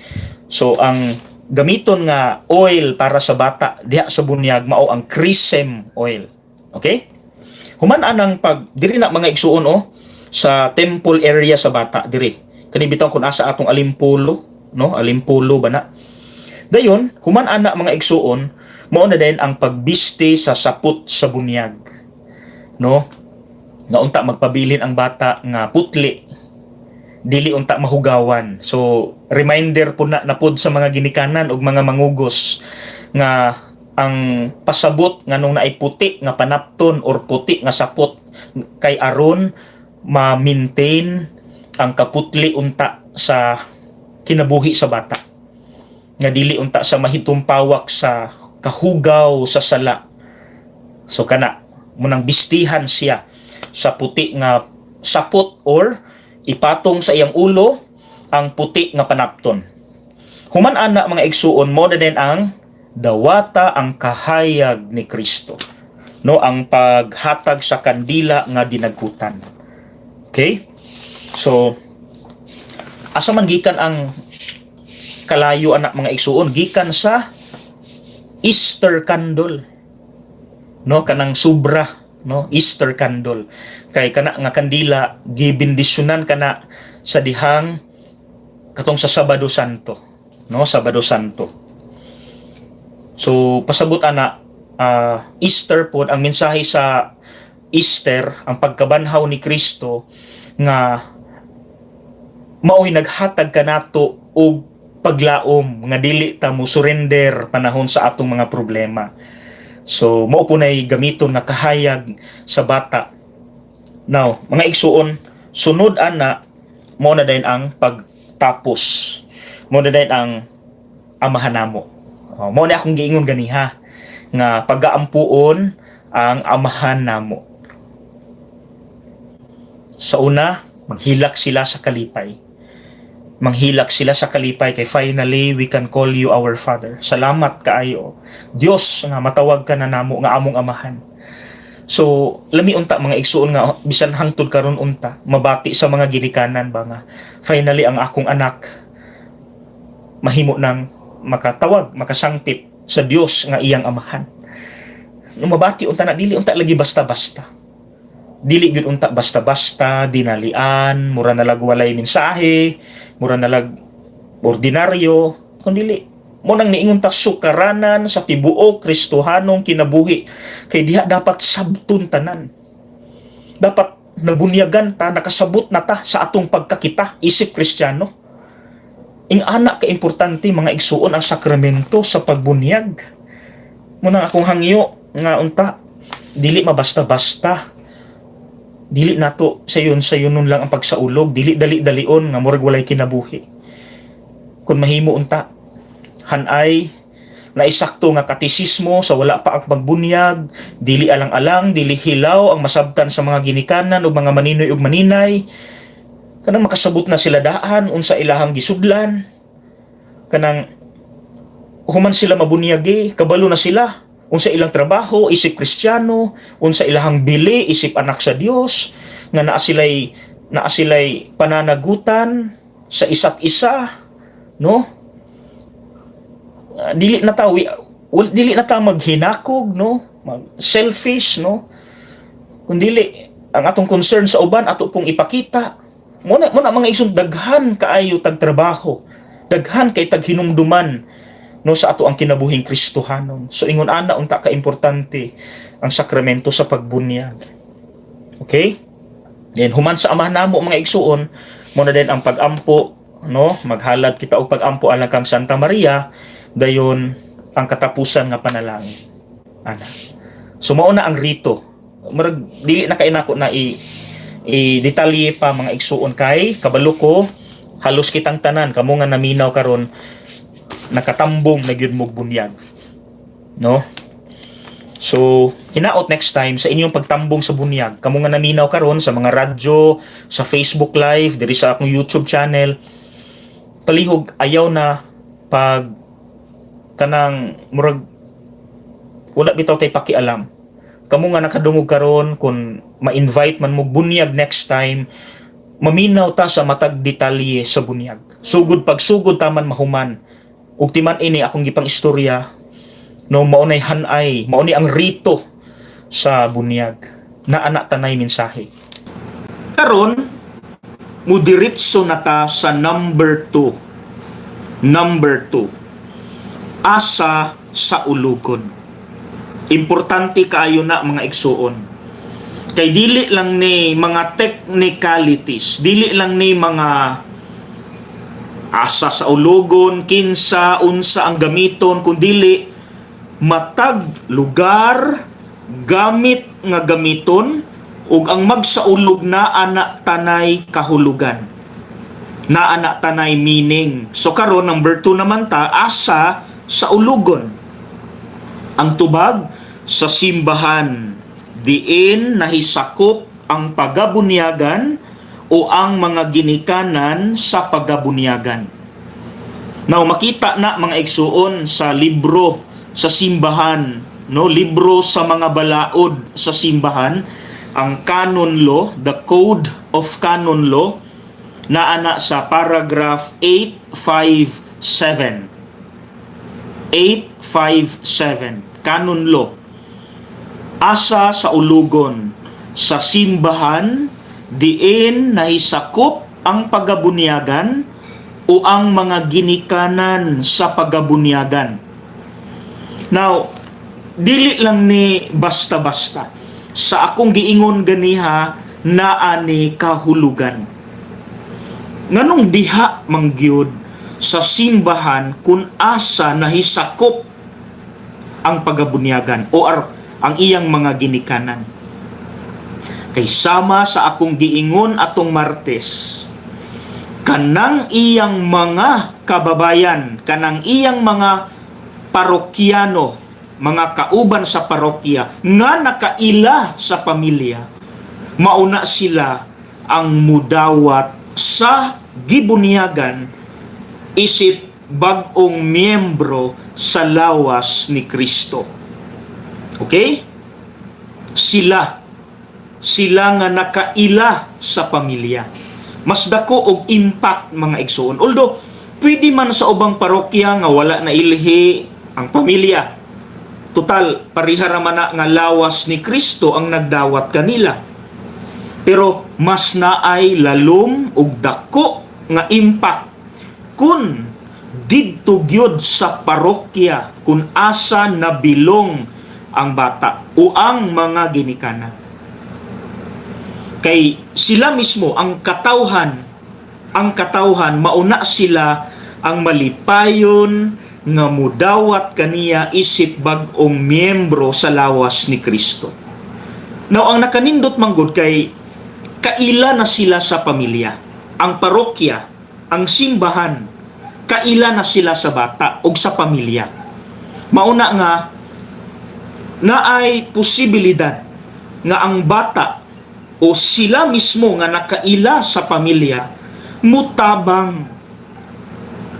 So ang gamiton nga oil para sa bata diha sa bunyag mao ang chrism oil. Okay? Human anang pag diri na, mga igsuon, oh, sa temple area sa bata diri. Kani bitaw kung asa atong alimpulo, no? Alimpulo ba na? Dayon, human ana, mga igsuon, mao na din ang pagbiste sa sapot sa bunyag. No? Nga unta magpabilin ang bata nga putli, dili unta mahugawan. So reminder po na napod sa mga ginikanan ug mga mangugos nga ang pasabot nga nung naay puti nga panapton or puti nga sapot kay aron ma-maintain ang kaputli unta sa kinabuhi sa bata, nga dili unta sa mahitumpawak sa kahugaw sa sala. So kana munang bistihan siya sa puti nga sapot or ipatong sa iyang ulo ang puti nga panapton. Human ana, mga igsuon, mo na din ang dawata ang kahayag ni Kristo, no, ang paghatag sa kandila nga dinagkutan. Okay? So asa man gikan ang kalayo anak, mga igsuon? Gikan sa Easter candle, no, kanang sobra, no, Easter candle, kay kana nga kandila gibendisyonan kana sa dihang katong sa Sabado Santo, no, Sabado Santo. So pasabot ana, Easter pod ang mensahe sa Easter, ang pagkabanhaw ni Kristo nga maoy naghatag kanato og paglaom nga dili ta mo surrender panahon sa atong mga problema. So mao po nay gamiton nga kahayag sa bata. Now, mga igsuon, sunod ana mo na din ang pagtapos. Mo na din ang Amahan namo. Oh, mo na akong giingon ganiha nga pagaampuon ang Amahan namo. Sa una, manghilak sila sa kalipay. Manghilak sila sa kalipay kay "Finally we can call you our Father. Salamat kaayo, Dios, nga matawag ka na namo nga among Amahan." So, lami unta, mga igsuon, nga bisan hangtod karon unta mabati sa mga ginikanan ba nga finally ang akong anak mahimo nang makatawag, makasangpit sa Dios nga iyang Amahan. No, mabati unta na, dili unta lagi basta-basta. Dili gyud unta basta-basta, dinalian, mura na lag walay mensahe, mura na lag ordinaryo, kun dili mo nang niingon ta sukaranan sa tibuok Kristohanong kinabuhi kay diha dapat sabton tanan. Dapat nabunyagan ta, nakasabot na ta sa atong pagkakita isip Kristiyano. Ing ana ka importante, mga igsuon, ang sakramento sa pagbunyag. Mo nang akong hangyo nga unta dili mabasta-basta, dili nato sayon sayonon lang ang pagsaulog, dili dali-dalion nga murag walay kinabuhi. Kung mahimo unta, hanay naisakto nga katisismo sa wala pa ang pagbunyag, dili alang-alang, dili hilaw ang masabtan sa mga ginikanan ug mga maninoy ug maninay, kanang makasabot na sila daan unsa ilahang gisudlan, kanang human sila mabunyagi, kabalo na sila unsa ilang trabaho isip Kristiyano, unsa ilahang bili isip anak sa Dios, nga naa silay pananagutan sa isa't isa, no? Dili na ta maghinakog, no, mag selfish, no, kun dili ang atong concern sa uban ato pong ipakita. Mo na mga igsoon, daghan kaayo tag trabaho. Daghan kay tag hinumduman, no, sa ato ang kinabuhing Kristohanon. So ingon ana unta ka importante ang sakramento sa pagbunyag. Okay? Then human sa Amahan namo, mga igsuon, mao na din ang pagampo, no? Maghalad kita og pagampo alang kang Santa Maria, dayon ang katapusan nga panalangin. Ana. So mao na ang rito. Murag dili na kay nako na i detalye pa, mga igsuon, kay kabalo ko halos kitang tanan, kamo nga naminaw karon, nakatambong na gyud mo'g bunyag. No? So, hinaot next time sa inyong pagtambong sa bunyag, kamo nga naminaw karon sa mga radyo, sa Facebook Live, diri sa akong YouTube channel, palihog ayaw na pag kanang murag wala bitaw tay pakialam. Kamo nga nakadungog karon, kung ma-invite man mo bunyag next time, maminaw ta sa matag detalye sa bunyag. Sugod pagsugod taman mahuman. Ug timan ini akong gipang istorya, no, mao nay hanay, mao ni ang rito sa bunyag na anak tanay mensahe. Karon mudiretso na ta sa number 2. Number 2. Asa sa ulugon. Importante kaayo na, mga igsuon. Kay dili lang ni mga technicalities, dili lang ni mga asa sa ulugon, kinsa, unsa ang gamiton, kundili matag lugar, gamit nga gamiton, ug ang magsaulog na ana tanay kahulugan. Na ana tanay meaning. So karon, number 2 naman ta, asa sa ulugon. Ang tubag, sa simbahan diin nahisakop ang pagabunyagan o ang mga ginikanan sa pagabunyagan. Now makita na, mga igsuon, sa libro sa simbahan, no, libro sa mga balaod sa simbahan, ang Canon Law, the Code of Canon Law, naa na sa paragraph 857. 857, Canon Law. Asa sa ulugon? Sa simbahan diin nahisakop ang pagabunyagan o ang mga ginikanan sa pagabunyagan. Now, dili lang ni basta-basta. Sa akong giingon ganiha, naa ni kahulugan. Nganong diha mangyud sa simbahan kung asa nahisakop ang pagabunyagan o ang iyang mga ginikanan? Kay sama sa akong giingon atong Martes, kanang iyang mga kababayan, kanang iyang mga parokyano, mga kauban sa parokya nga nakaila sa pamilya, mauna sila ang mudawat sa gibunyagan isip bag-ong miyembro sa lawas ni Kristo. Okay? Sila sila nga nakaila sa pamilya. Mas dako og impact, mga igsuon. Although pwede man sa ubang parokya nga wala na ilhi ang pamilya. Total, pareha ra man na nga lawas ni Kristo ang nagdawat kanila. Pero mas naay lalom ug dako nga impact kun didto gyud sa parokya kung asa nabilong ang bata o ang mga ginikanan. Kay sila mismo ang katawhan, mauna sila ang malipayon nga mudawat kaniya isip bag-ong miyembro sa lawas ni Kristo. Now, ang nakanindot manggod kay kaila na sila sa pamilya. Ang parokya, ang simbahan, kaila na sila sa bata o sa pamilya. Mauna nga naay posibilidad nga ang bata o sila mismo nga nakaila sa pamilya mutabang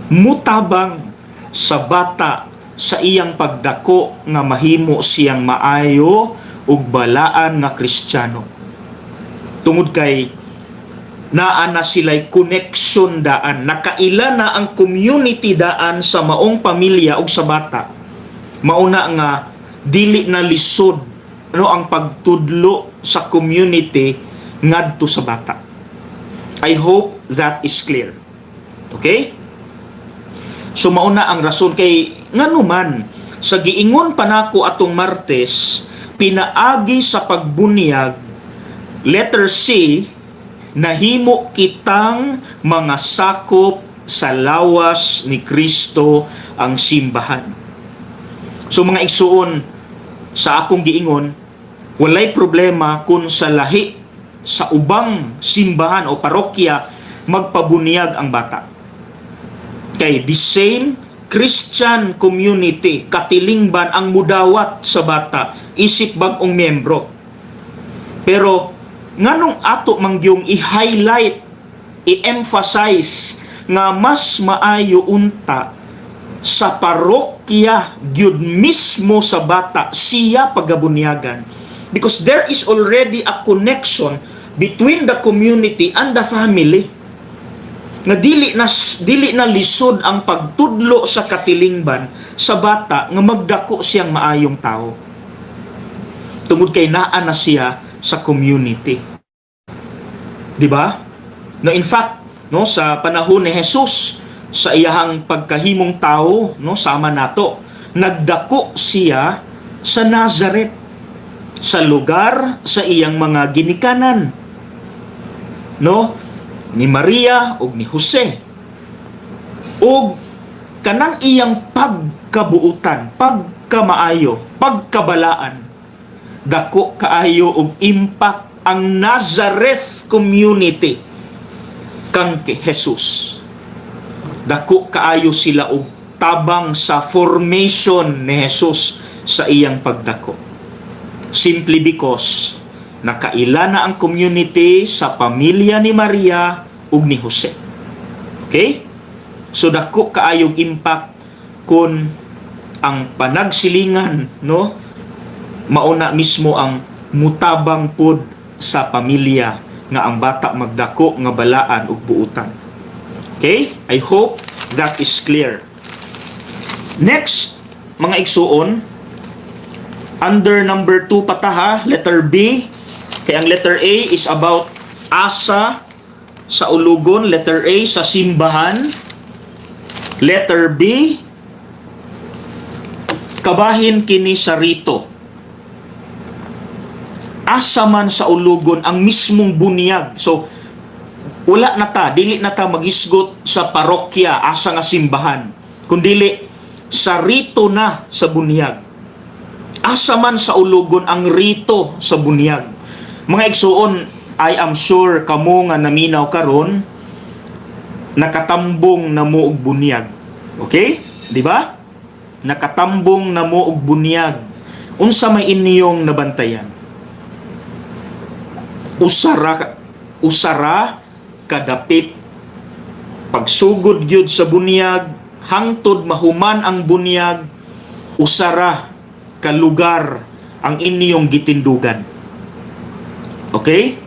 mutabang sa bata sa iyang pagdako nga mahimo siyang maayo ug balaan nga Kristiyano. Tungod kay naa na sila'y connection daan, nakaila na ang community daan sa maong pamilya ug sa bata. Mauna nga dili na lisod, no, ang pagtudlo sa community ngadto sa bata. I hope that is clear. Okay? So mauna ang rason kay ngano man sa giingon pa nako atong Martes, pinaagi sa pagbunyag, letter C, nahimo kitang mga sakop sa lawas ni Kristo, ang simbahan. So mga igsuon, sa akong giingon, walay problema kung sa lahi sa ubang simbahan o parokya magpabunyag ang bata. Kay the same Christian community, katilingban, ang mudawat sa bata isip bag-ong miyembro. Pero nganong ato mangyong i-highlight, i-emphasize nga mas maayo unta sa parokya gyud mismo sa bata siya pagabunyagan? Because there is already a connection between the community and the family nga dili na lisod ang pagtudlo sa katilingban sa bata nga magdako siyang maayong tao tungod kay naa na siya sa community, di ba? No, in fact, no, sa panahon ni Jesus, sa iyahang pagkahimong tao, no, sama nato, nagdako siya sa Nazareth, sa lugar sa iyang mga ginikanan, no, ni Maria ug ni Jose. Ug kanang iyang pagkabuutan, pagkamaayo, pagkabalaan, dako kaayo og impact ang Nazareth community kang kay Jesus. Dako kaayo sila og tabang sa formation ni Jesus sa iyang pagdako. Simply because nakaila na ang community sa pamilya ni Maria ug ni Jose. Okay? So dako kaayong impact kung ang panagsilingan, no, mauna mismo ang mutabang pod sa pamilya nga ang bata magdako nga balaan ug buutan. Okay? I hope that is clear. Next, mga igsuon, under number 2 pa ta ha, letter B. Kay ang letter A is about asa sa ulugon, letter A sa simbahan. Letter B, kabahin kini sa rito. Asa man sa ulugon ang mismong bunyag? So, wala na ta, dili na ta magisgot sa parokya, asa nga simbahan. Kundili, sa rito na sa bunyag. Asa man sa ulugon ang rito sa bunyag? Mga igsuon, I am sure kamo nga naminaw karon, nakatambong na mo og bunyag. Okay? Di ba? Nakatambong na mo og bunyag. Unsa may inyong nabantayan? Usara kadapit pagsugod gyud sa bunyag hangtod mahuman ang bunyag, usara ka lugar ang inyong gitindugan. Okay?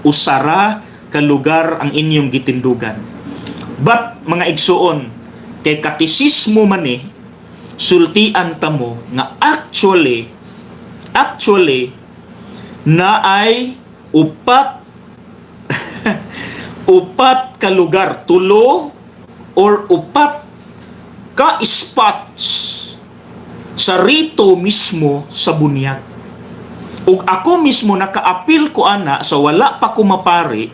Usara ka lugar ang inyong gitindugan. But mga igsuon, kay katisismo man eh, sultian ta mo nga actually naay upat upat ka lugar, tulo or upat ka spots sa rito mismo sa bunyag. Ug ako mismo nakaapil ko ana sa wala pa ko mapari,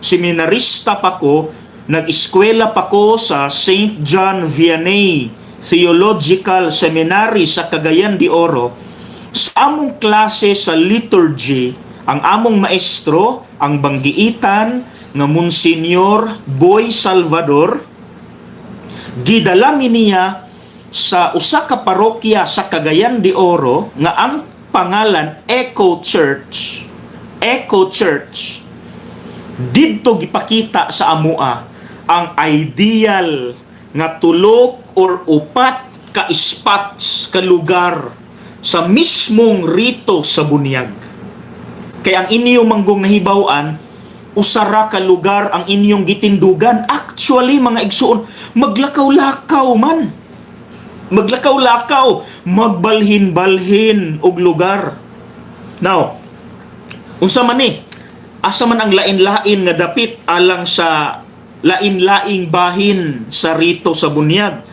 seminarista pa ko, nag-eskwela pa ko sa St. John Vianney Theological Seminary sa Cagayan de Oro. Sa among klase sa liturgy, ang among maestro, ang banggiitan nga Monsignor Boy Salvador, gidala mi niya sa usa ka parokya sa Cagayan de Oro nga ang pangalan Echo Church. Echo Church. Didto gipakita sa amoa ang ideal nga tulo or upat ka spots, ka lugar sa mismong rito sa bunyag. Kay ang inyong manggong nahibaw-an, usara ka lugar ang inyong gitindugan. Actually, mga igsuon, maglakaw-lakaw man. Maglakaw-lakaw, magbalhin-balhin og lugar. Now, unsa man ni? Asa man ang lain-lain nga dapit alang sa lain-laing bahin sa rito sa bunyag?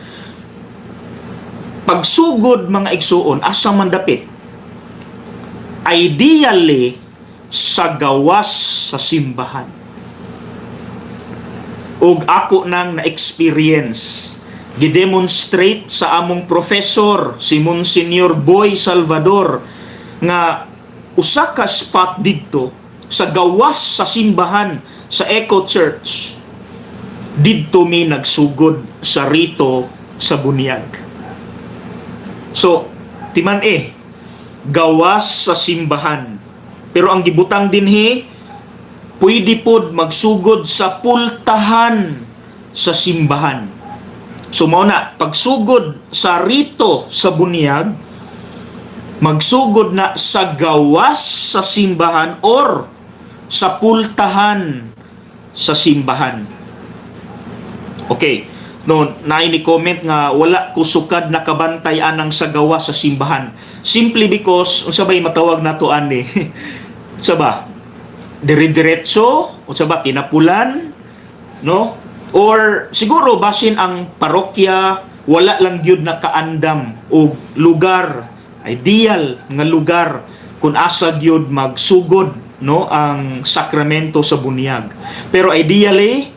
Pagsugod, mga igsuon, asa man dapit? Ideally, sa gawas sa simbahan. Ug ako nang na-experience, gidemonstrate sa among professor, si Monsignor Boy Salvador, nga usa ka spot didto sa gawas sa simbahan sa Eco Church, didto mi nagsugod sa rito sa bunyag. So, timan eh, gawas sa simbahan. Pero ang gibutang dinhi, pwede pod magsugod sa pultahan sa simbahan. So mao na, pagsugod sa rito sa bunyag, magsugod na sa gawas sa simbahan or sa pultahan sa simbahan. Okay. No, naay ni comment nga wala ko sukad nakabantay anang sa gawas sa simbahan. Simply because unsa bay matawag nato ani? Unsa ba? Dire-diretso, unsa ba, tinapulan, no? Or siguro basin ang parokya wala lang gyud nakaandam og lugar, ideal nga lugar kung asa gyud magsugod, no, ang sakramento sa bunyag. Pero ideally,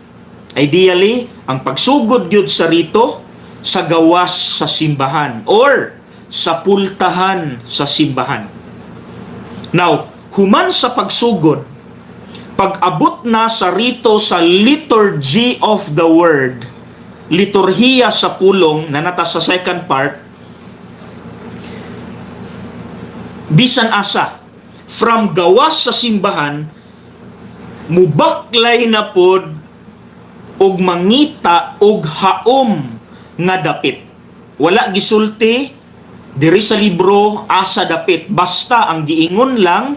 ang pagsugod gyud sa rito sa gawas sa simbahan or sa pultahan sa simbahan. Now, human sa pagsugod, pag-abot na sa rito sa liturgy of the word, liturhiya sa pulong, na nata sa second part, bisan asa, from gawas sa simbahan, mubaklay na pod og mangita og haom nga dapit. Wala gisulti diri sa libro asa dapit, basta ang giingon lang,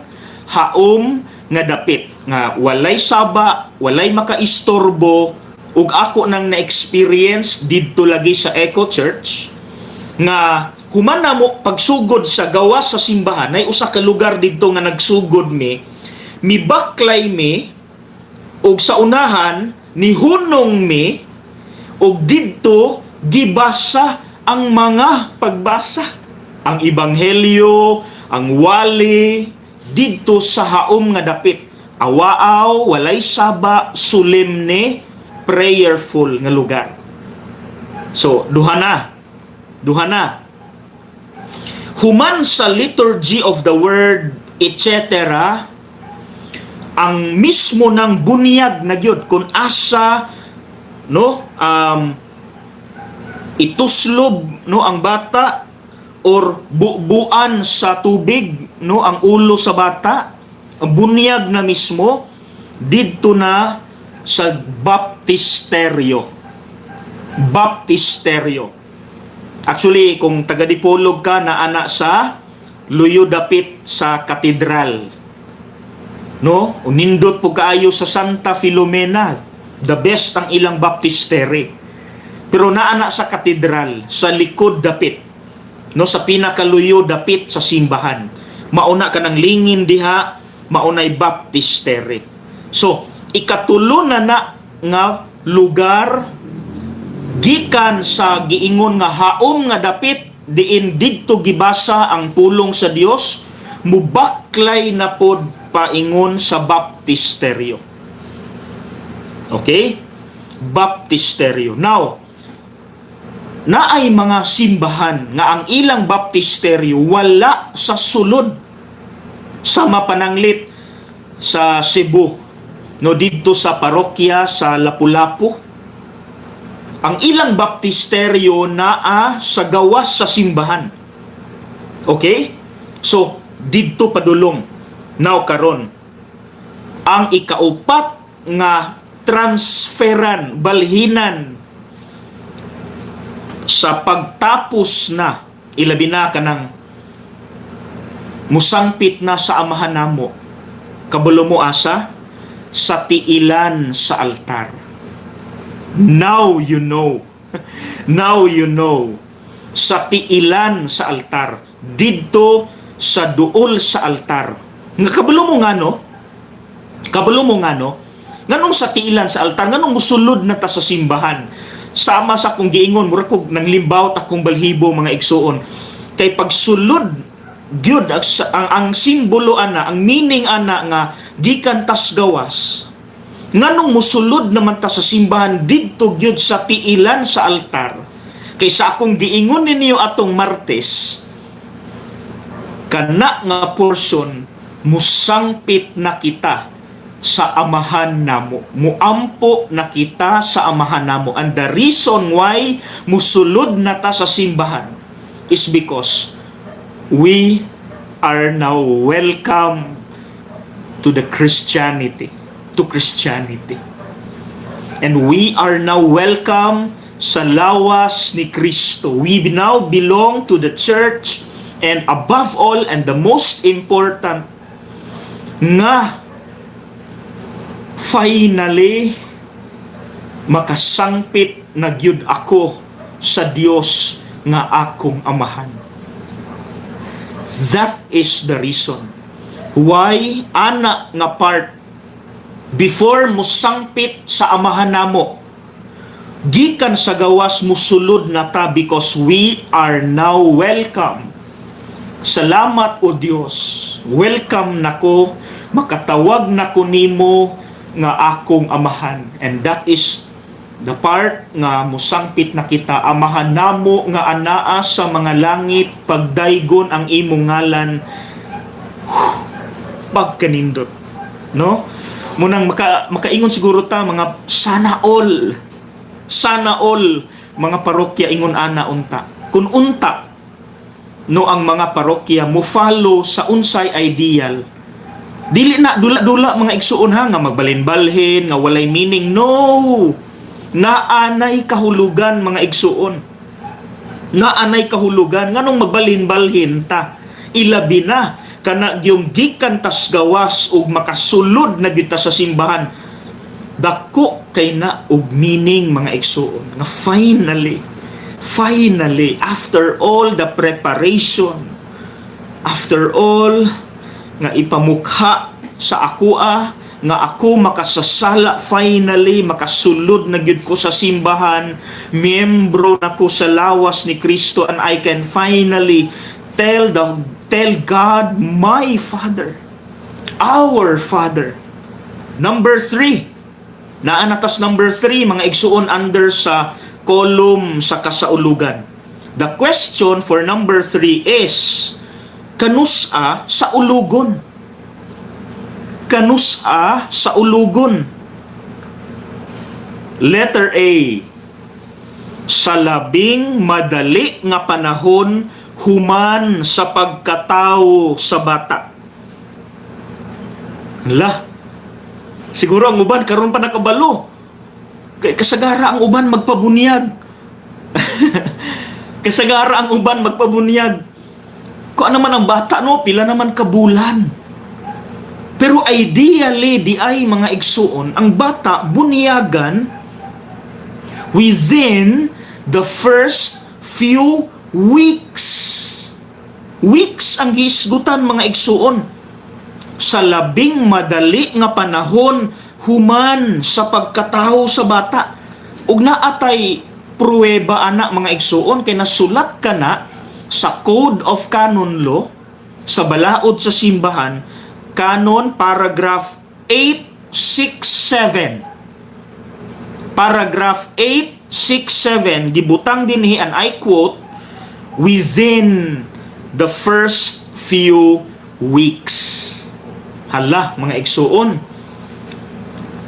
haom nga dapit nga walay saba, walay makaistorbo. Ug ako nang na-experience didto lagi sa Eco Church nga human na mo pagsugod sa gawas sa simbahan, nay usa ka lugar didto nga nagsugod mi, mibaklay mi ug sa unahan nihunong mi ug didto gibasa ang mga pagbasa, ang ebanghelyo, ang wali, didto sa haom nga dapit, awaaw, walay saba, solemne, prayerful nga lugar. So duha na, duha na. Human sa liturgy of the word, etc., ang mismo ng bunyag na gyud kung asa, no, ituslob, no, ang bata or bubuan sa tubig, no, ang ulo sa bata, ang bunyag na mismo didto na sa baptisteryo. Baptisteryo. Actually, kung taga Dipolog ka, na ana sa luyo dapit sa katedral, no? Nindot po kaayo sa Santa Filomena, the best ang ilang baptistery. Pero naana sa katedral, sa likod dapit, no, sa pinakaluyo dapit sa simbahan. Mauna ka ng lingin diha, maunay baptistery. So, ikatulo na na nga lugar gikan sa giingon nga haom nga dapit diin didto gibasa ang pulong sa Dios, mubaklay na pod paingon sa baptisteryo. Okay? Baptisteryo. Now, naay mga simbahan nga ang ilang baptisteryo wala sa sulod, sa mapananglit sa Cebu, no, didto sa parokya sa Lapu-Lapu, ang ilang baptisteryo naa sa gawas sa simbahan. Okay? So didto padulong. Now, karon, ang ikaupat nga transferan, balhinan sa pagtapos na, ilabi na kanang musangpit na sa Amahan namo, kabalo mo asa? Sa tiilan sa altar. Now you know. Now you know. Sa tiilan sa altar, didto sa duol sa altar. Nga kabalo mo nga, no? Kabalo mo nga, no? Nganong sa tiilan sa altar? Nganong musulod na ta sa simbahan? Sama sa akong giingon, murag kog nanglimbaw akong balhibo, mga igsuon, kay pagsulod gyud ang simbolo ana, ang meaning ana nga gikan tas gawas, nganong musulod naman ta sa simbahan didto gyud sa tiilan sa altar? Kay sa akong giingon ninyo atong Martes, kana nga portion, musangpit na kita sa Amahan namo. Muampo na kita sa Amahan namo. And the reason why musulod na ta sa simbahan is because we are now welcome to the Christianity, to Christianity. And we are now welcome sa lawas ni Kristo. We now belong to the church, and above all and the most important nga finally makasangpit na gyud ako sa Dios nga akong Amahan. That is the reason why ana nga part, before musangpit sa Amahan namo, gikan sa gawas musulod na ta because we are now welcome. Salamat, O Dios. Welcome nako, makatawag nako nimo nga akong Amahan. And that is the part nga musangpit na kita. Amahan namo nga anaa sa mga langit, pagdaygon ang imong ngalan. Pagkanindot. No? Munang makaingon siguro ta mga sana all. Sana all mga parokya ingon ana unta. Kung unta no ang mga parokya mo follow sa unsay ideal, dili na dula-dula, mga igsuon, ha, nga magbalhin-balhin nga walay meaning. No, naanay kahulugan, mga igsuon, naanay kahulugan nganong magbalhin-balhin ta, ilabi na kana yung gikan tas gawas ug makasulod na gyud ta sa simbahan. Dako kay na og meaning, mga igsuon, nga finally, finally, after all the preparation, after all nga ipamukha sa akoa nga ako makasasala, finally makasulod na gyud ko sa simbahan, miyembro na ko sa lawas ni Kristo, and I can finally tell God, my Father, our Father. Number 3. Naa na tas number 3, mga igsuon, under sa column sa kasaulugan. The question for number 3 is kanusa saulugon? Kanusa saulugon? Letter A. Sa labing madali nga panahon human sa pagkatao sa bata. Hala. Siguro ang uban karon pa nakabalo. Kay kasagara ang uban magpabunyag. Kasagara ang uban magpabunyag. Kung ano man ang bata, no, pila naman kabulan. Pero ideally, di ay, mga igsuon, ang bata bunyagan within the first few weeks. Weeks ang gihisgutan, mga igsuon. Sa labing madali nga panahon human sa pagkatawo sa bata. Ug naatay pruweba ana, mga igsuon, kay nasulat ka na sa Code of Canon Law sa balaod sa simbahan, Canon paragraph 867. Paragraph 867, gibutang dinhi, and I quote, "within the first few weeks." Hala, mga igsuon.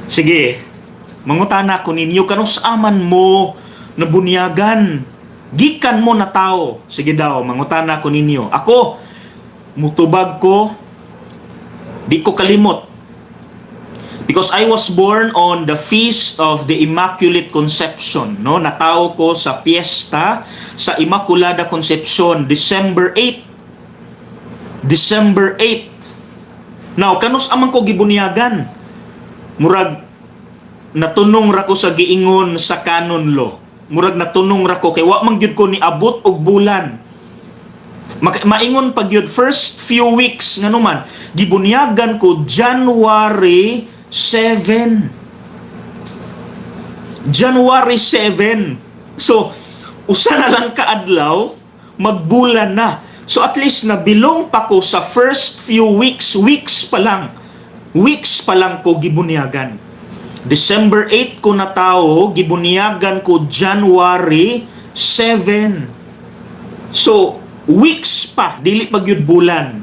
Sige, mangutana ko ninyo, kanus-a man mo nabunyagan? Gikan mo na tao. Sige daw, mangutana ko ninyo. Ako, mutubag ko, di ko kalimot. Because I was born on the Feast of the Immaculate Conception, no? Natawo ko sa piyesta sa Immaculada Conception, December 8. December 8. Now, kanus-a man ko gibunyagan? Murag natunong ra ko sa giingon sa canon law. Murag natunong ra ko kay wa man gyud ko niabot og bulan. Maingon pag gyud first few weeks, ngano man gibunyagan ko January 7. January 7. So, usa na lang kaadlaw, magbulan na. So at least nabilong pa ko sa first few weeks, weeks pa lang. Weeks pa lang ko gibunyagan. December 8 ko natawo, gibunyagan ko January 7. So, weeks pa, dili pa gyud bulan.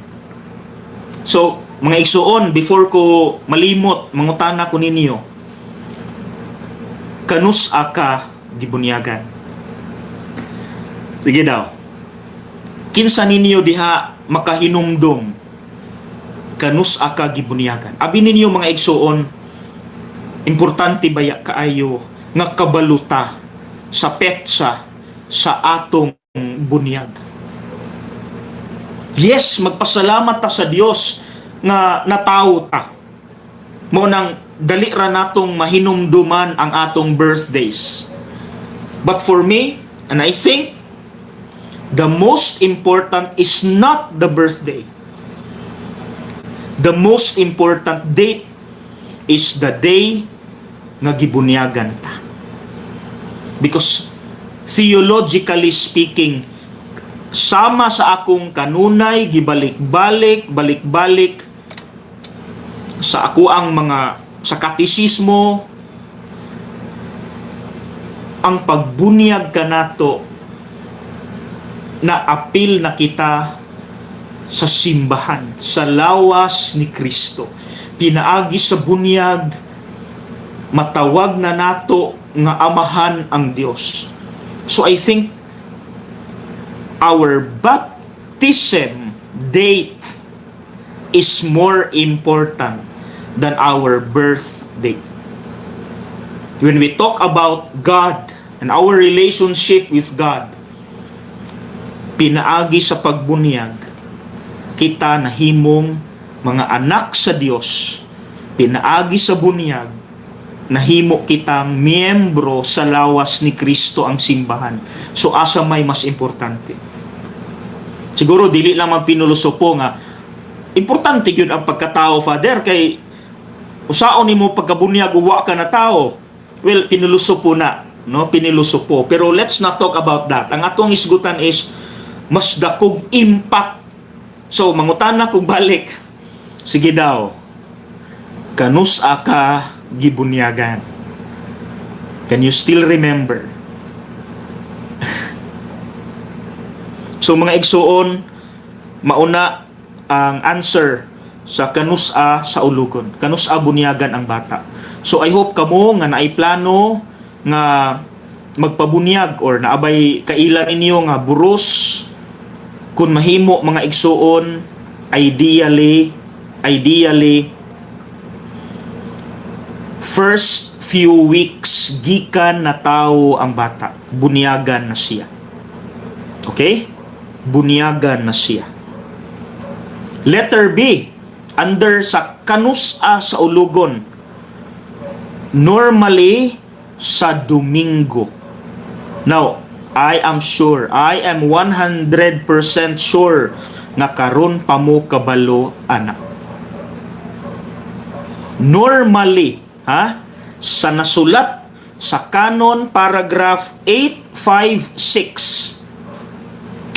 So, mga igsuon, before ko malimot, mangutana ko ninyo, kanus-a ka gibunyagan? Sige daw. Kinsa ninyo diha makahinumdum kanus-a ka gibunyagan? Abi ninyo, mga igsuon, importante baya kaayo nga kabalo ta sa petsa sa atong bunyag. Yes, magpasalamat ta sa Dios nga natawo ta. Mao nang dali ra natong mahinumduman ang atong birthdays. But for me, and I think the most important is not the birthday. The most important date is the day nga gibunyagan ta. Because theologically speaking, sama sa akong kanunay gibalik-balik, balik-balik sa ako ang mga sa katisismo, ang pagbunyag kanato na apil na kita sa simbahan, sa lawas ni Kristo. Pinaagi sa bunyag, matawag na nato nga amahan ang Dios. So I think our baptism date is more important than our birth date. When we talk about God and our relationship with God, pinaagi sa pagbunyag, kita nahimong mga anak sa Dios. Pinaagi sa bunyag, nahimo kitang miyembro sa lawas ni Kristo, ang simbahan. So asa may mas importante? Siguro dili lang man pinulosopo nga importante gyud ang pagkatao, Father, kay usaon nimo pagkabunyag wa ka natawo. Well, pinulosopo na, no? Pinulosopo. Pero let's not talk about that. Ang atong isgutan is mas dakog impact. So mangutana kog balik. Sige daw. Kanus-a ka gibunyagan? Can you still remember? So mga igsuon, mauna ang answer sa kanus-a sa ulugon. Kanus-a bunyagan ang bata. So I hope kamo nga naay plano nga magpabunyag or naabay kailan ninyo nga buros, kung mahimo, mga igsuon, ideally first few weeks gikan na tao ang bata, bunyagan na siya. Okay? Bunyagan na siya. Letter B, under sa kanus-a sa ulugon, normally sa Domingo. Now, I am sure, I am 100% sure nga karon pa mo kabalo ana. Normally, ha? Sa nasulat sa Canon paragraph 856.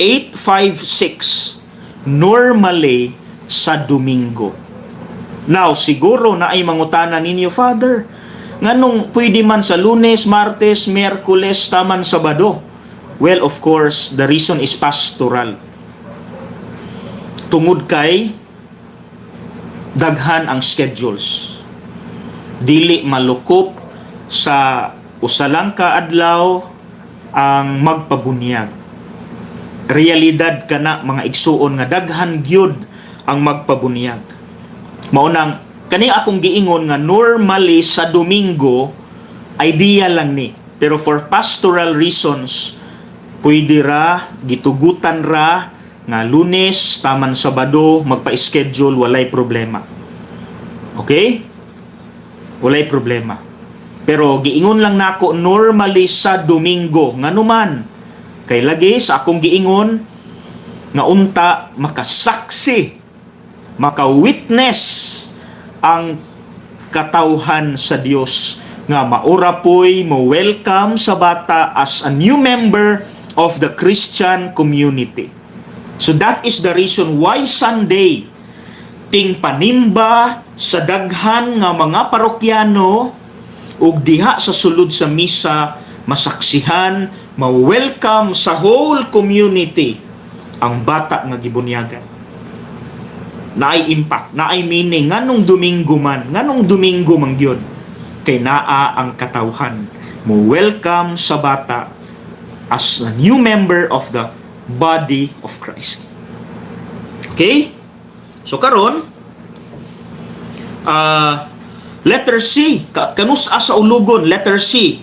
856, normally sa Domingo. Now, siguro naay mangutana ninyo, "Father, nganong pwede man sa Lunes, Martes, Miyerkules, taman Sabado?" Well, of course, the reason is pastoral. Tungod kay daghan ang schedules. Dili malukop sa usa lang ka adlaw ang magpabunyag. Realidad kana, mga igsuon, nga daghan gyud ang magpabunyag. Mao nang kani akong giingon nga normally sa Domingo, ideal lang ni. Pero for pastoral reasons, pwede ra, gitugutan ra nga Lunes taman Sabado magpa-schedule, walay problema. Okay? Walay problema. Pero giingon lang nako normally sa Domingo, nganuman kay lagi sa akong giingon nga unta makasaksi, maka-witness ang katawhan sa Dios nga maura poy mo welcome sa bata as a new member of the Christian community. So that is the reason why Sunday ting panimba sa daghan nga mga parokyano ug diha sa sulod sa misa masaksihan, ma-welcome sa whole community ang bata nga gibunyagan. Naay impact, naay meaning nganong Domingo man, nganong Domingo man gyud, kay naa ang katawhan mo welcome sa bata as a new member of the body of Christ. Okay? So karon, letter C, kanus-a sa ulugon, letter C.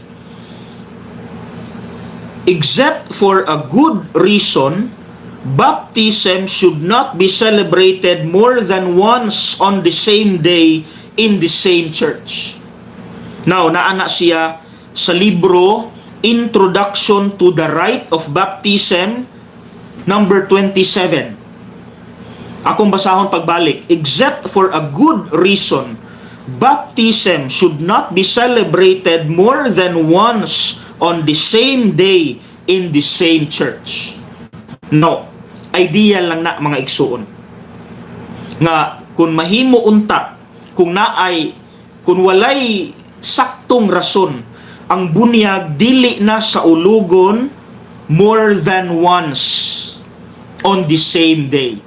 Except for a good reason, baptism should not be celebrated more than once on the same day in the same church. Now, naana siya sa libro Introduction to the Rite of Baptism, number 27. Akong basahon pagbalik. Except for a good reason, baptism should not be celebrated more than once on the same day in the same church. No, ideal lang na, mga igsuon. Nga kung mahimo unta, kung naay, kung walay saktong rason, ang bunyag dili na sa ulugon more than once on the same day.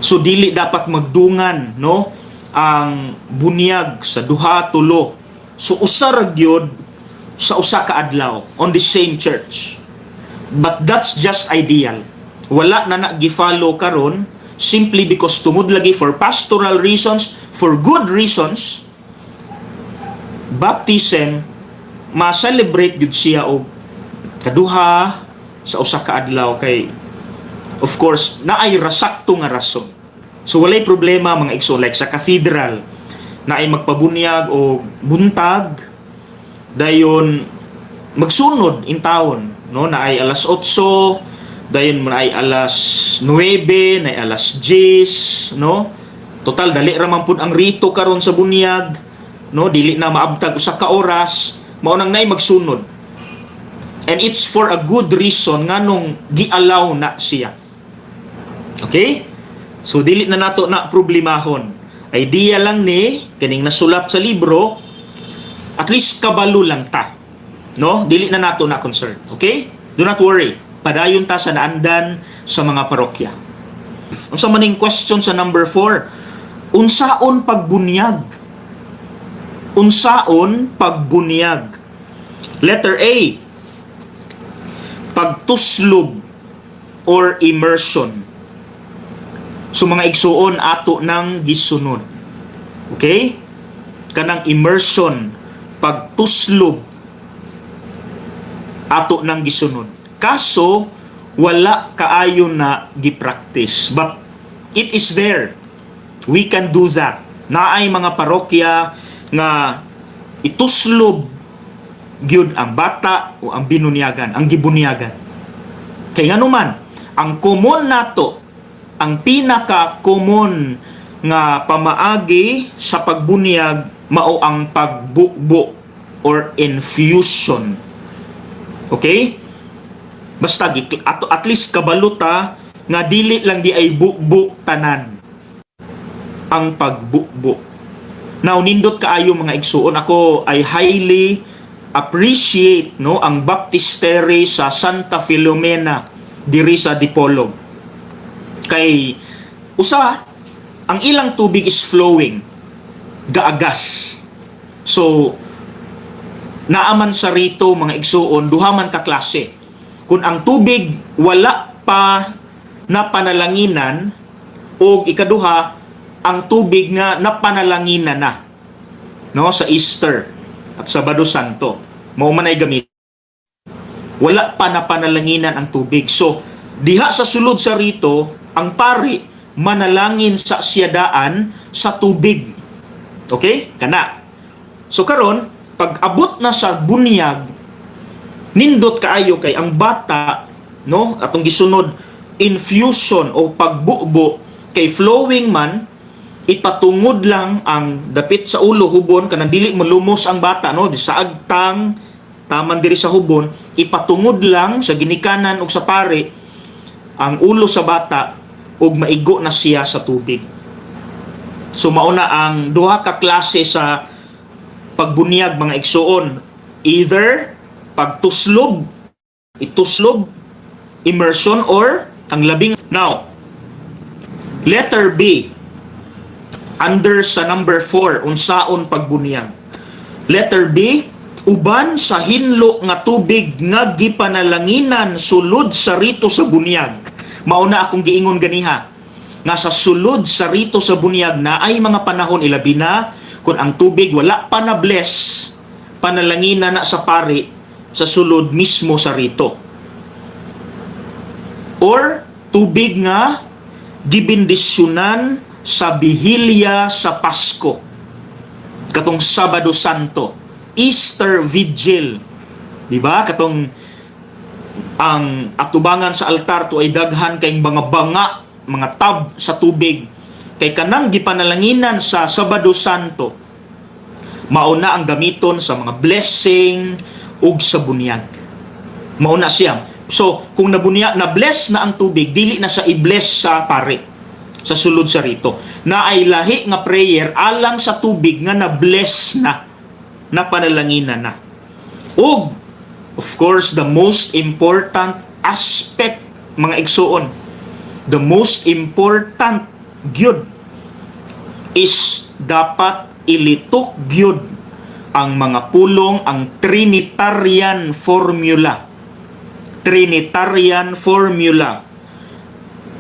So dili dapat magdungan, no, ang bunyag sa duha, tulo. So usa ra gyud sa usa ka adlaw on the same church. But that's just ideal. Wala na na gi-follow karon simply because tungod lagi for pastoral reasons, for good reasons, baptism ma-celebrate gyud siya og kaduha sa usa ka adlaw kay of course naay rasakto nga rason. So walay problema, mga igsoon, like sa cathedral naay magpabunyag o buntag, dayon magsunod in town, no, naay alas 8, dayon naay alas 9, naay alas 10, no. Total dali ra man pud ang rito karon sa bunyag, no, dili na maabtag usa ka oras, mao nang naay magsunod. And it's for a good reason nganong gi-allow na siya. Okay? So dili na nato na problemahon. Idea lang ni kaning nasulat sa libro, at least kabalo lang ta. No? Dili na nato na concern. Okay? Do not worry. Padayon ta sa naandan sa mga parokya. Unsa man ning question sa number 4? Unsaon pagbunyag? Unsaon pagbunyag? Letter A, pagtuslob or immersion. So mga igsuon, ato nang gisunod. Okay? Kanang immersion, pagtuslob, ato nang gisunod. Kaso wala kaayo na gi-practice. But it is there. We can do that. Naay mga parokya nga ituslob gyud ang bata o ang binunyagan, ang gibunyagan. Kay ngano man, ang common nato, ang pinaka common nga pamaagi sa pagbunyag mao ang pagbubo or infusion. Okay? Basta at least kabalo ta nga dili lang di ay bubo tanan ang pagbubo. Now, nindot kaayo, mga igsuon, ako I highly appreciate, no, ang baptistery sa Santa Filomena diri sa Dipolog. Kay usa, ang ilang tubig is flowing, gaagas. So naaman sa rito, mga igsuon, duha man ka klase. Kung ang tubig wala pa napanalanginan o ikaduha, ang tubig nga napanalanginan na, no, sa Easter at Sabado Santo mao man ay gamit, wala pa napanalanginan ang tubig. So diha sa sulod sa rito, ang pari manalangin sa siyadaan sa tubig. Okay, kana. So karon, pag abot na sa bunyag, nindot kaayo kay ang bata, no, atong gisunod infusion o pagbubo kay flowing man. Ipatungod lang ang dapit sa ulo, hubon, kanang dili molumos ang bata, no, sa agtang taman diri sa hubon. Ipatungod lang sa ginikanan ug sa pare ang ulo sa bata ug maigo na siya sa tubig. So mao na ang duha ka klase sa pagbuniyag, mga igsuon: either pagtuslob, ituslob, immersion, or ang labing. Now, letter B, under sa number 4, unsaon pagbuniyag. Letter B, uban sa hinlo nga tubig nga gipanalanginan sulod sa rito sa bunyag. Mao na akong giingon ganiha nga sa sulod sa rito sa bunyag na ay mga panahon, ilabi na kung ang tubig wala pa na bless, panalanginan na sa pari sa sulod mismo sa rito. Or tubig nga gibendisyonan sa bihilya sa Pasko, katong Sabado Santo, Easter Vigil, di ba? Katong ang atubangan sa altar to ay daghan kay mga banga, mga tub sa tubig, kay kanang gipanalanginan sa Sabado Santo, mao na ang gamiton sa mga blessing ug sa bunyag. Mao na siya. So kung nabunya, na bless na ang tubig, dili na sa i-bless sa pare sa sulod sa rito na ay lahi nga prayer alang sa tubig nga na bless na, na panalanginan na. Ug of course, the most important aspect, mga igsuon, the most important gyud is dapat ilitok gyud ang mga pulong, ang Trinitarian formula. Trinitarian formula.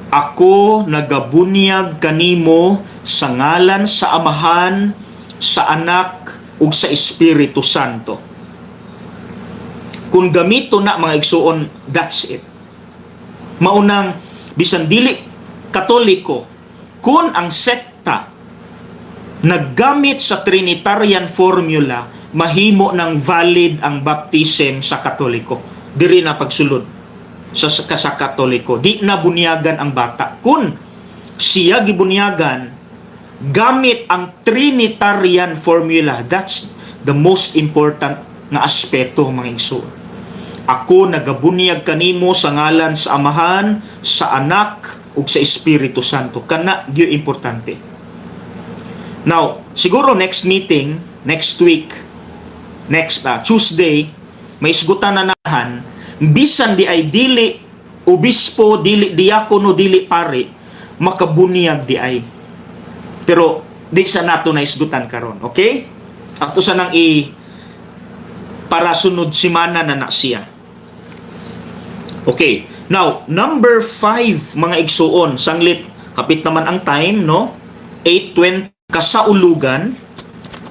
"Ako nagabunyag kanimo sa ngalan sa Amahan, sa Anak ug sa Espiritu Santo." Kung gamito na, mga igsuon, that's it. Maunang bisan dili Katoliko, kung ang sekta naggamit sa Trinitarian formula, mahimo ng valid ang baptism sa Katoliko. Diri na pagsulod sa Katoliko. Di na bunyagan ang bata. Kung siya gibunyagan gamit ang Trinitarian formula, that's the most important nga aspeto, mga igsoon. "Ako nagabunyag kanimo sa ngalan sa Amahan, sa Anak ug sa Espiritu Santo." Kana gyud importante. Now, siguro next meeting, next week, next Tuesday, may isgutan na nahan, bisan di ay dili obispo, dili diakono, dili pare, makabunyag di ay. Pero di sa nato na isgutan karon, okay? Ato sa nang i para sunod simana na na siya. Okay. Now, number 5, mga igsuon, sanglit hapit naman ang time, no? 8:20, kasaulugan.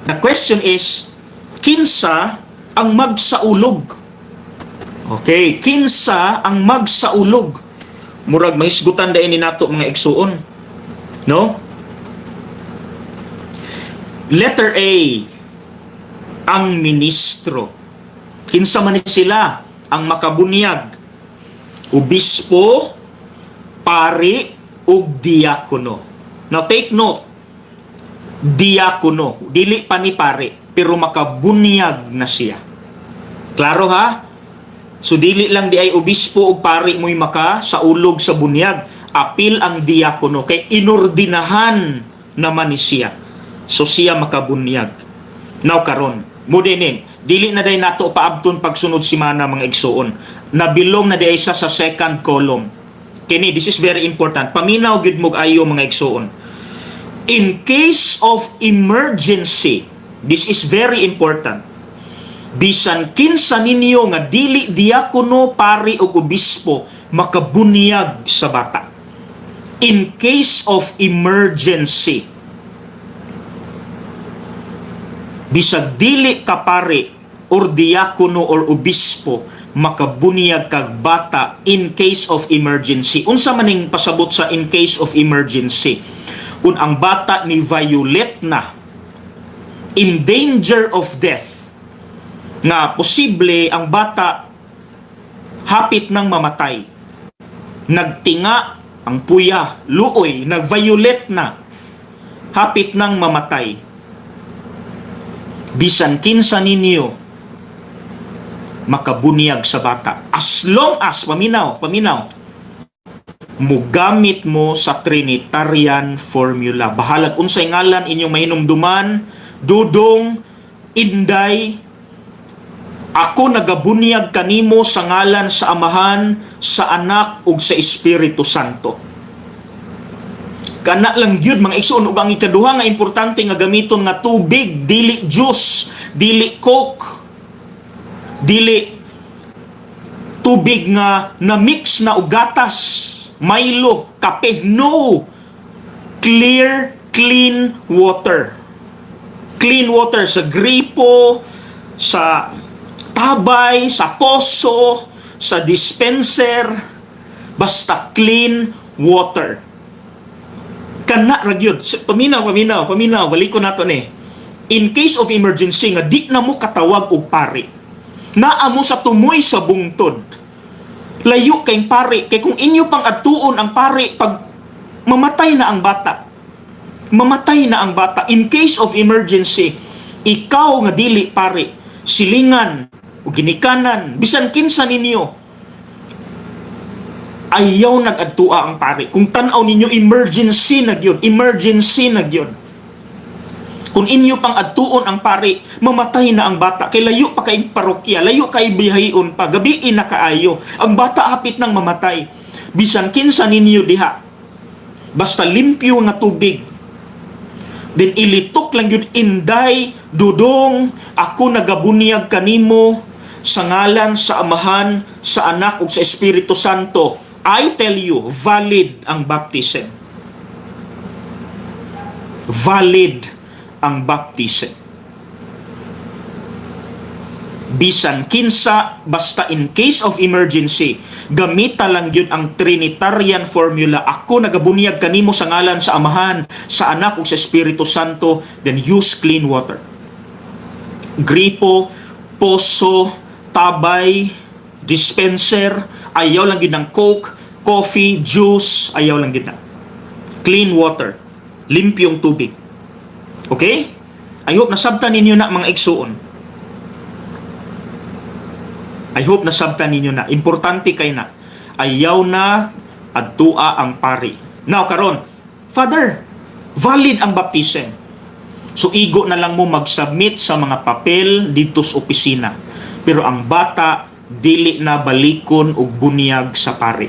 The question is, kinsa ang magsaulog? Okay, kinsa ang magsaulog? Murag mahisgutan dahil ni nato, mga igsuon. No? Letter A, ang ministro. Kinsa man ni sila ang makabunyag? Obispo, pari, ug diakono. Now take note, diakono, dili pa ni pare, pero makabunyag na siya. Klaro ha? So dili lang di ay obispo ug pari mo'y maka saulog sa bunyag. Apil ang diakono kay inordinahan naman ni siya. So siya makabunyag. Now karon, mo dinin, dili na day nato paabton pagsunod simana, mga igsuon. Nabilong na di ay sa second column. Kini, this is very important. Paminaw gyud mo ayo, mga igsuon. In case of emergency, this is very important. Bisan kinsa ninyo nga dili diakono, pari o obispo, makabunyag sa bata. In case of emergency, bisag dili ka pari or diakono or obispo, makabunyag kag bata in case of emergency. Unsa maning pasabot sa in case of emergency? Kung ang bata ni violate na, in danger of death, nga posible ang bata hapit nang mamatay, nagtinga ang puya, luoy, nag-violate na, Hapit nang mamatay. Bisan kinsa ninyo makabunyag sa bata. As long as, paminaw, paminaw, mugamit mo sa Trinitarian formula. Bahalag unsay ngalan inyong mahinumduman, Dudong, Inday, ako nagabunyag kanimo sa ngalan sa Amahan, sa Anak ug sa Espiritu Santo. Kana lang gyud, mga igsoon. Ug ang ikaduha nga importante nga gamiton nga tubig, dili juice, dili Coke, dili tubig nga na mix na og gatas, Milo, kape. No. Clear, clean water. Clean water sa gripo, sa tabay, sa poso, sa dispenser, basta clean water. Kana ra gyud. Paminaw, paminaw, paminaw, baliko nato ni. In case of emergency nga di na mo katawag og pari. Naa mo sa tumoy sa bungtod. Layo kay pari kay kung inyo pang adtuon ang pari pag mamatay na ang bata. Mamatay na ang bata. In case of emergency, ikaw nga dili pari, silingan o ginikanan, bisan kinsa ninyo, ayaw nag-adtua ang pari. Kung tan-aw ninyo, emergency na gyud, emergency na gyud. Kung inyo pang adtuon ang pari, mamatay na ang bata. Kay layo pa kay parokya, layo kay biyahion pa, gabi na kaayo. Ang bata hapit nang mamatay. Bisan kinsa ninyo diha, basta limpyo nga tubig. Then ilitok lang yun, "Inday, Dudong, ako nagabunyag kanimo sa ngalan sa Amahan, sa Anak ug sa Espiritu Santo." I tell you, valid ang baptism. Valid ang baptism. Bisan kinsa, basta in case of emergency, gamita lang yun ang Trinitarian formula. "Ako nagabunyag kanimo sa ngalan sa Amahan, sa Anak ug sa Espiritu Santo." Then use clean water. Gripo, poso, tabay, dispenser, ayaw lang gyud ng Coke, coffee, juice, ayaw lang gyud na. Clean water, limpyong tubig. Okay? I hope nasabtan ninyo na, mga igsuon. I hope nasabtan ninyo na. Importante kay na. Ayaw na adtua ang pari. Now karon, Father, valid ang baptism. So igo na lang mo mag-submit sa mga papel dito sa opisina. Pero ang bata dili na balikon og bunyag sa pari.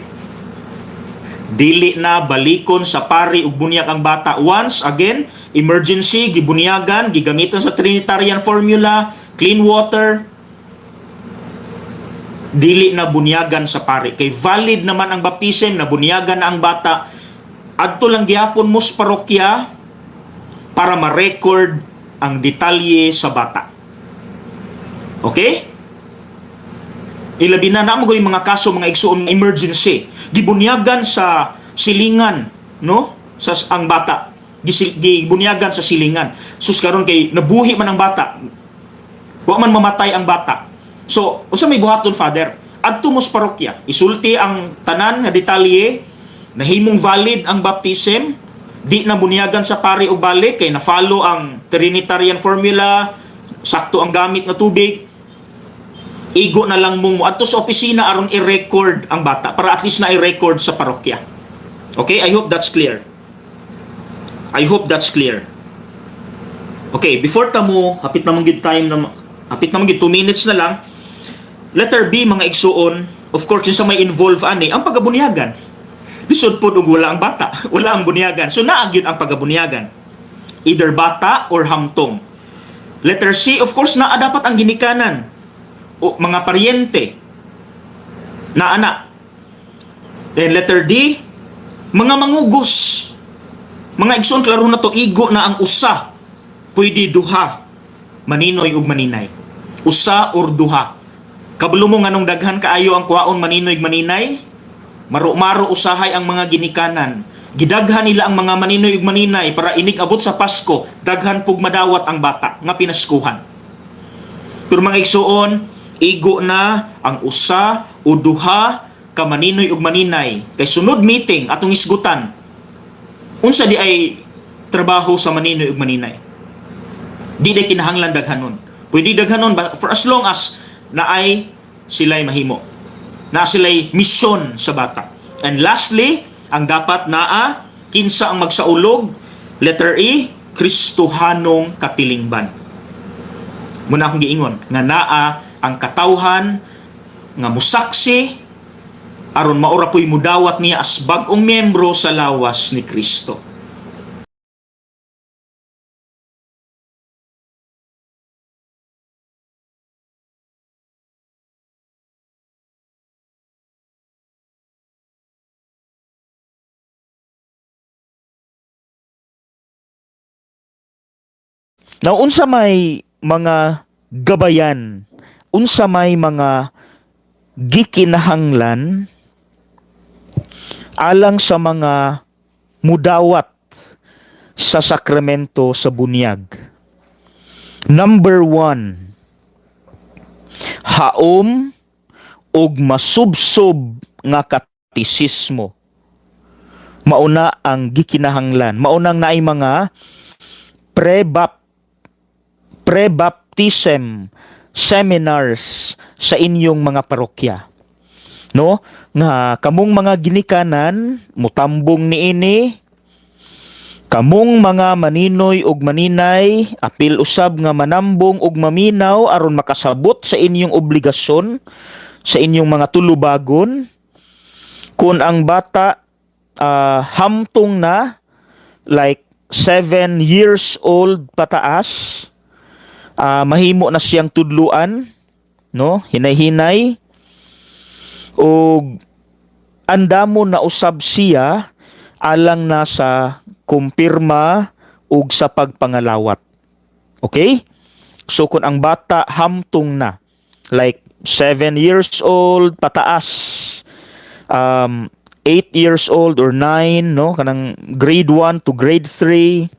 Dili na balikon sa pari og bunyag ang bata. Once again, emergency, gibunyagan, gigamiton sa Trinitarian formula, clean water, dili na bunyagan sa pari. Kay valid naman ang baptism, na bunyagan na ang bata. Adto lang gihapon mo sa parokya para ma-record ang detalye sa bata. Okay? Ilabi na naa mo mga kaso, mga igsuon, emergency. Gibunyagan sa silingan, no? Sa ang bata. Gibunyagan sa silingan. Sus, karon kay nabuhi man ang bata. Wa man mamatay ang bata. So, unsa may buhaton, Father? Adto mo sa parokya, isulti ang tanan nga detalye, nahimong valid ang baptism, di na bunyagan sa pari og balik kay na-follow ang Trinitarian formula, sakto ang gamit nga tubig. Igo na lang mong moadto sa opisina aron i-record ang bata para at least na i-record sa parokya. Okay, I hope that's clear. I hope that's clear. Okay, before ta mo, hapit naman gid time na, hapit naman gid 2 minutes na lang. Letter B, mga igsuon, of course, sa may involve ani, ang pagabunyagan. Lisod pod og wala ang bata, wala ang bunyagan. So naa gyud ang pagabunyagan. Either bata or hamtong. Letter C, of course, naa dapat ang ginikanan o mga paryente na anak. Then letter D, mga mangugos. Mga igsoon, klaro na to, igo na ang usa. Pwede duha. Maninoy ug maninay. Usa or duha. Kabalo mo nganong daghan kaayo ang kuwaon maninoy ug maninay? Maro-maro usahay ang mga ginikanan. Gidaghan nila ang mga maninoy ug maninay para inig abot sa Pasko, daghan pug madawat ang bata nga pinaskuhan. Pero mga igsuon, igo na ang usa o duha ka maninoy ug maninay kay sunod meeting atong isgutan unsa di ay trabaho sa maninoy ug maninay. Di day kinahanglan daghanon. Pwede daghanon ba for as long as naay sila'y mahimo. Na sila'y misyon sa bata. And lastly, ang dapat naa, kinsa ang magsaulog? Letter E, Kristohanong katilingban. Muna akong giingon nga naa ang katawhan nga musaksi aron maura po'y mudawat niya as bag-ong miyembro sa lawas ni Kristo. Now, unsa may mga gabayan, unsa may mga gikinahanglan alang sa mga mudawat sa sakramento sa bunyag? Number 1, haom ug masubsob nga katisismo. Mauna ang gikinahanglan. Maunang naay mga pre-baptism seminars sa inyong mga parokya. No? Nga kamong mga ginikanan mutambong niini, kamong mga maninoy ug maninay apil usab nga manambong ug maminaw aron makasabot sa inyong obligasyon sa inyong mga tulubagon. Kung ang bata hamtong na, like 7 years old pataas, mahimo na siyang tudluan, no, hinay-hinay, ug andamo na usab siya alang na sa kumpirma ug sa pagpangalawat. Okay? So kung ang bata hamtong na, like 7 years old pataas, 8 years old or 9, no, kanang grade 1 to grade 3.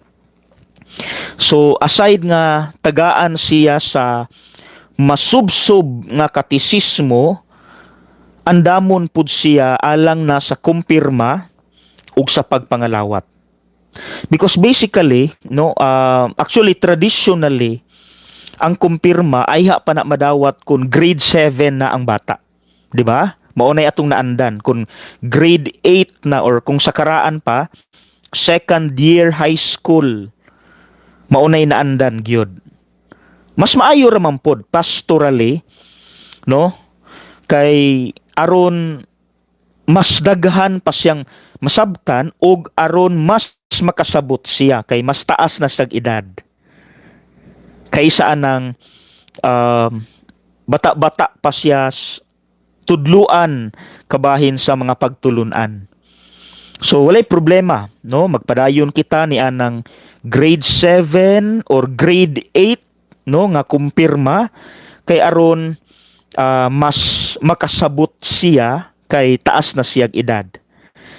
So aside nga tagaan siya sa masubsob nga katisismo, andamon pud siya alang na sa kumpirma ug sa pagpangalawat. Because basically, no, actually traditionally ang kumpirma ay ha pa na madawat kung grade 7 na ang bata. Di ba? Mao nay atong naandan kung grade 8 na or kung sa karaan pa second year high school, mao nay naandan gyud. Mas maayo ra man pod pastorally, no? Kay aron mas daghan pa siyang masabtan og aron mas makasabot siya kay mas taas na siyang edad kaysa anang bata-bata pa siya tudluan kabahin sa mga pagtulunan. So walay problema, no? Magpadayon kita ni anang grade 7 or grade 8, no, nga kumpirma kay aron mas makasabot siya kay taas na siyag edad.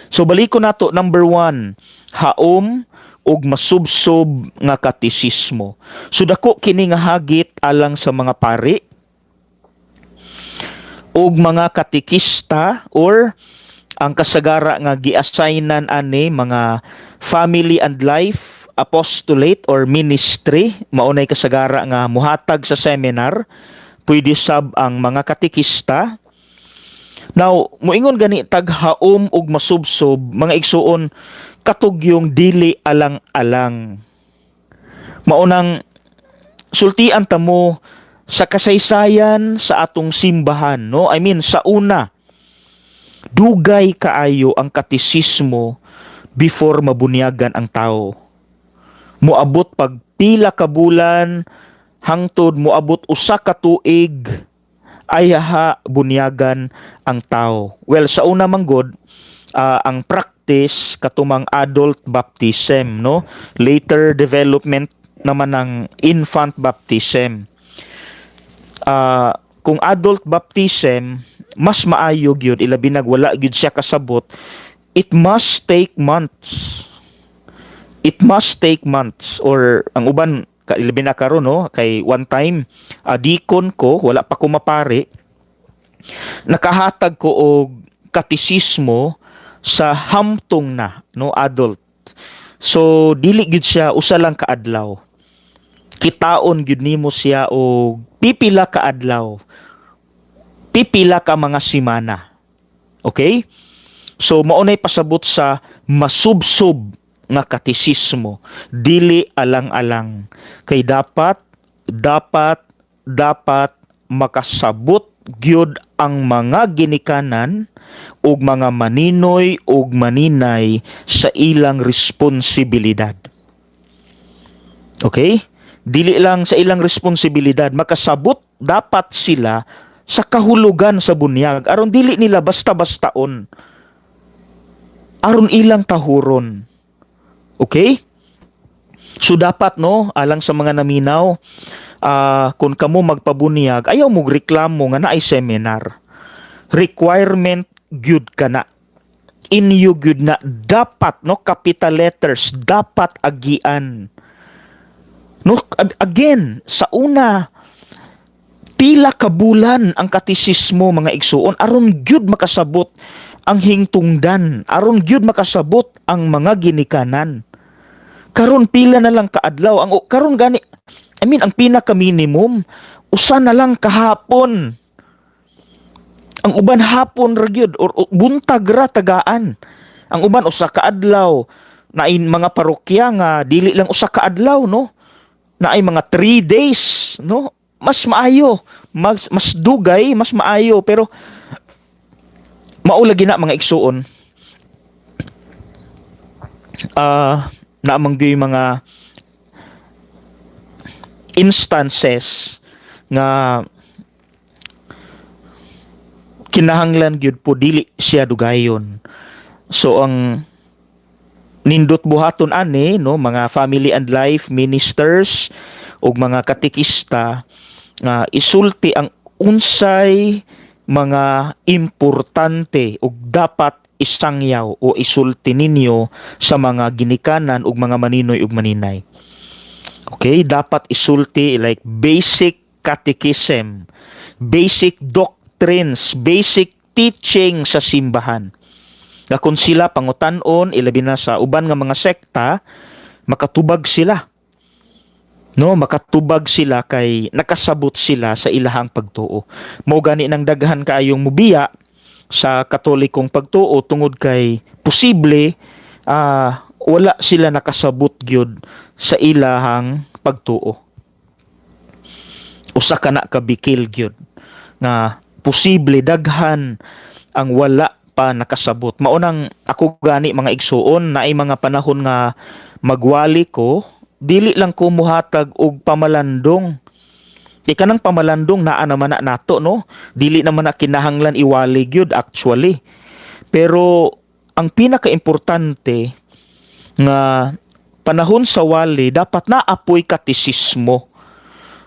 So baliko nato, number 1, haom ug masubsob nga katisismo. So dako kini nga hagit alang sa mga pari ug mga katikista or ang kasagara nga giassignan ani mga family and life apostolate or ministry, maunay kasagara nga muhatag sa seminar, pwede sab ang mga katikista. Now, muingon gani taghaom ug masubsob, mga igsuon, katugyong dili alang-alang. Maunang sultian ta mo sa kasaysayan sa atong simbahan, no? I mean, sa una, dugay kaayo ang katisismo before mabunyagan ang tao. Moabot pag pila ka bulan hangtod moabot usa ka tuig ay ha bunyagan ang tao. Well, sa una man gud, ang practice katumang adult baptism, no? Later development naman ng infant baptism. Kung adult baptism, mas maayo gyud, ilabi nag wala gyud siya kasabot, it must take months. It must take months or ang uban ilabi na karon, no, kay one time deacon ko, wala pa ko mapari, nakahatag ko og katisismo sa hamtong na, no, adult. So dili gyud siya usa lang ka adlaw. Kitaon gyud nimo siya og pipila ka adlaw, pipila ka mga simana. Okay? So mao nay pasabot sa masubsob nga katisismo, dili alang-alang, kay dapat dapat dapat makasabot gyud ang mga ginikanan ug mga maninoy ug maninay sa ilang responsibilidad. Okay? Dili lang sa ilang responsibilidad, makasabot dapat sila sa kahulugan sa bunyag aron dili nila basta-bastaon, aron ilang tahuron. Okay? So dapat, no, alang sa mga naminaw, kung kamo magpabunyag, ayaw mo reklamo nga naay seminar. Requirement gyud kana. Inyo gyud na dapat, no, capital letters, dapat agian. No, again, sa una, pila ka bulan ang katisismo, mga igsuon, aron gyud makasabot ang hingtungdan, aron gyud makasabot ang mga ginikanan. Karon pila na lang kaadlaw ang karon gani, I mean, ang pinaka minimum usa na lang kahapon. Ang uban hapon ra gyud or buntag ra tagaan. Ang uban usa ka adlaw. Naay mga parokya nga dili lang usa ka adlaw, no, naay mga 3 days, no? Mas maayo, mas dugay, mas maayo, pero mao lagi na, mga igsuon, naa man gyud mga instances nga kinahanglan gyud po dili siya dugayon. So ang nindot buhaton ani, no, mga family and life ministers ug mga katekista, nga isulti ang unsay mga importante ug dapat isangyaw o isulti ninyo sa mga ginikanan ug mga maninoy ug maninay. Okay, dapat isulti like basic catechism, basic doctrines, basic teaching sa simbahan. Nga kung sila pangutan-on, ilabi na sa uban nga mga sekta, makatubag sila. No, makatubag sila kay nakasabot sila sa ilahang pagtuo. Mao gani nang daghan kaayong mubiya sa Katolikong pagtuo tungod kay posible wala sila nakasabot gyud sa ilahang pagtuo. Usa ka na kabikil gyud nga posible daghan ang wala pa nakasabot. Mao nang ako gani, mga igsuon, naay mga panahon nga magwali ko, dili lang ko muhatag og pamalandong. Kay kanang pamalandong naa naman na nato, no? Dili naman na kinahanglan iwali gyud actually. Pero ang pinakaimportante nga panahon sa wali, dapat naa poy katisismo.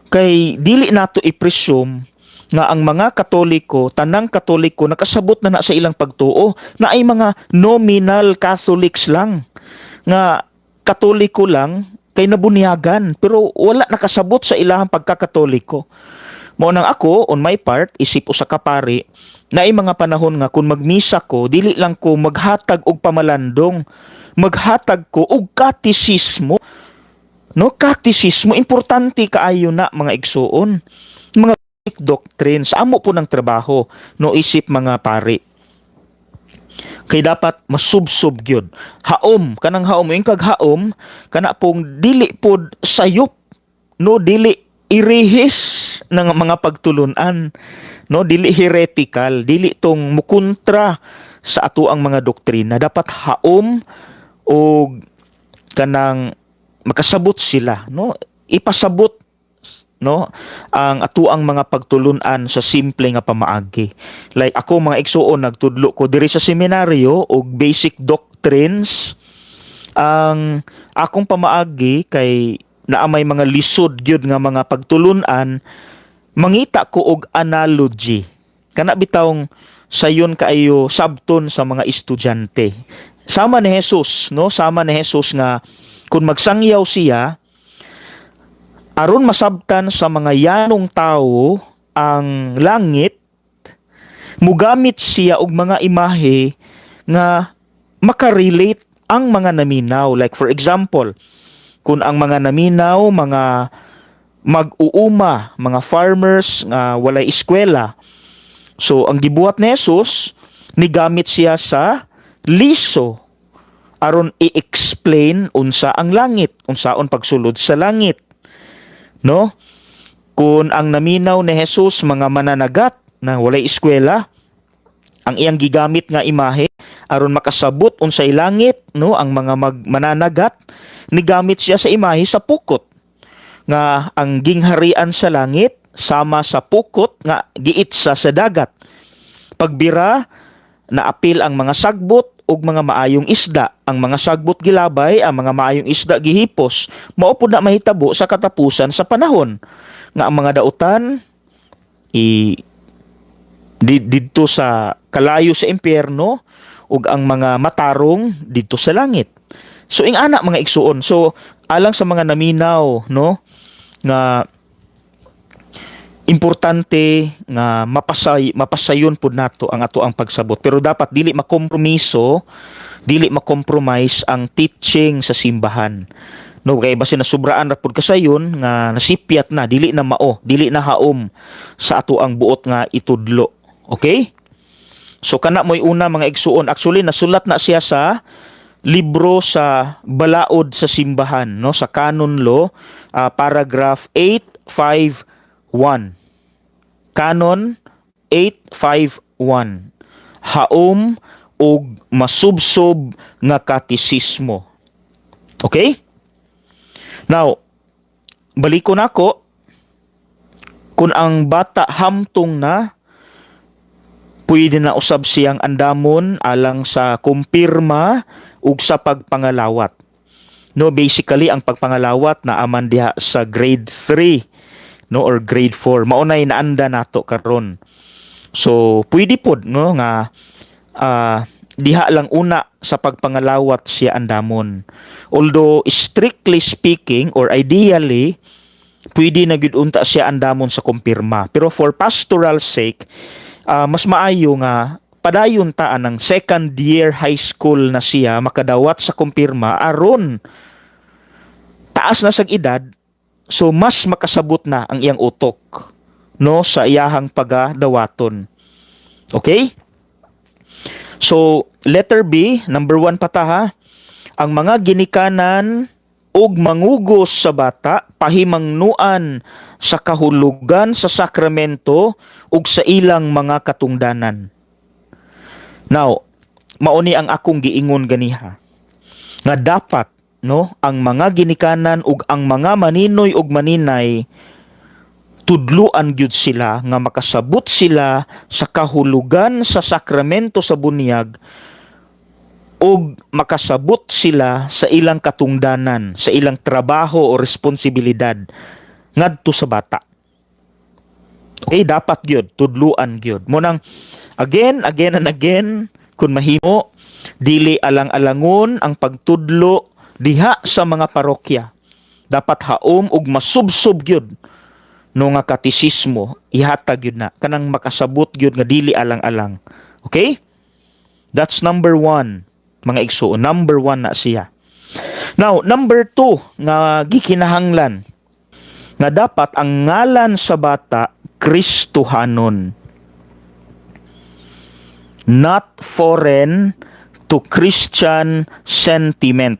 Kay dili nato i-presume nga ang mga Katoliko, tanang Katoliko nakasabot na na sa ilang pagtuo, naay mga nominal Catholics lang nga Katoliko lang kay nabunyagan pero wala nakasabot sa ilahang pagkakatoliko. Mao nang ako, on my part, isip usa ka pari, naay mga panahon nga kung magmisa ko, dili lang ko maghatag og pamalandong, maghatag ko og katisismo. No, katisismo, importante kaayo na, mga igsuon. Mga basic doctrines, amo po ng trabaho, no, isip mga pari. Kay dapat masubsob gyud. Haom, kanang haom, yung kag haom, kana pong dili pod sayop, no, dili irihis ng mga pagtulunan, no, dili heretical, dili tong mukontra sa ato ang mga doktrina. Dapat haom o kanang makasabot sila, no, ipasabot, no, ang atuang mga pagtulunan sa simple nga pamaagi. Like ako, mga igsuon, nagtudlo ko diri sa seminaryo og basic doctrines. Ang akong pamaagi, kay naa may mga lisod gyud nga mga pagtulunan, mangita ko og analogy, kana bitawng sayon kaayo sabton sa mga estudyante. Sama ni Jesus, no, sama ni Jesus nga kung magsangyaw siya aron masabtan sa mga yanong tao ang langit, mugamit siya og mga imahe nga makarelate Ang mga naminaw, like for example, kung ang mga naminaw, mga mag-uuma, mga farmers nga walay eskwela. So ang gibuhat ni Jesus, nigamit siya sa liso aron i-explain unsa ang langit, unsaon pagsulod sa langit. No? Kung ang naminaw ni Jesus mga mananagat na walay eskwela, ang iyang gigamit nga imahe aron makasabot unsay langit, no, ang mga mananagat, nigamit siya sa imahe sa pukot nga ang gingharian sa langit sama sa pukot nga giitsa sa dagat. Pagbira, naapil ang mga sagbot ug mga maayong isda. Ang mga sagbot gilabay, ang mga maayong isda gihipos. Mao pud na mahitabo sa katapusan sa panahon nga ang mga dautan i didto sa kalayo sa impyerno ug ang mga matarong didto sa langit. So ing-ana, mga igsuon. So alang sa mga naminaw, no, nga importante nga mapasayon pud nato ang ato ang pagsabot, pero dapat dili makompromiso, dili makompromise ang teaching sa simbahan, no, kay basin nasubraan ra pud kasayon nga nasipyat na, dili na mao, dili na haom sa ato ang buot nga itudlo. Okay, so kana mo'y una, mga igsuon. Actually, nasulat na siya sa libro sa balaod sa simbahan, no, sa Canon Law, paragraph 851. Canon 851. Haom og masubsob nga katisismo. Okay? Now, baliko nako, kung ang bata hamtong na, pwede na usab siyang andamon alang sa kumpirma ug sa pagpangalawat. No, basically ang pagpangalawat na aman diha sa grade 3, no, or grade 4. Mao nay naanda nato karon. So, pwede pod, no, nga diha lang una sa pagpangalawat siya andamon. Although strictly speaking or ideally, pwede na gyud unta siya andamon sa kumpirma. Pero for pastoral sake, mas maayo nga padayon ta ng second year high school na siya makadawat sa kumpirma aron taas na sa edad, so mas makasabot na ang iyang utok, no, sa iyahang pagadawaton. Okay? So, letter B, number 1 pa ta ha. Ang mga ginikanan ug mangugos sa bata pahimangnuan sa kahulugan sa sakramento ug sa ilang mga katungdanan. Now, mauni ang akong giingon ganiha nga dapat, no, ang mga ginikanan ug ang mga maninoy ug maninay, tudluan gyud sila nga makasabot sila sa kahulugan sa sakramento sa bunyag ug makasabot sila sa ilang katungdanan, sa ilang trabaho o responsibilidad ngadto sa bata. Okay, dapat gyud tudluan gyud. Mao nang again, again and again, kung mahimo dili alang-alangon ang pagtudlo diha sa mga parokya. Dapat haom ug masubsob gyud, no, nga katisismo ihatag gyud na kanang makasabot gyud nga dili alang-alang. Okay? That's number one, mga igsuon. Number one na siya. Now, number two nga gikinahanglan nga dapat ang ngalan sa bata Kristohanon. Not foreign to Christian sentiment.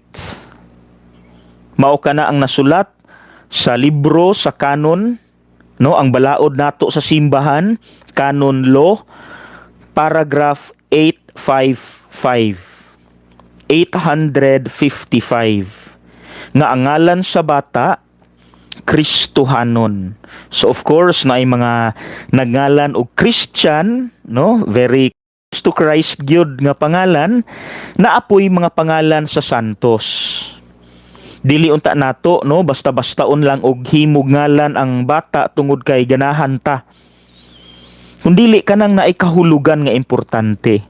Mao kana ang nasulat sa libro sa canon, no, ang balaod nato sa simbahan, Canon Law, paragraph 855. 855 nga ang ngalan sa bata Kristohanon. So of course na ay mga nagngalan og Christian, no, very to Christ gyud nga pangalan, naapoy mga pangalan sa santos. Dili unta nato, no, basta-bastaon lang og himog ngalan ang bata tungod kay ganahan ta. Kung dili kanang naay kahulugan nga importante.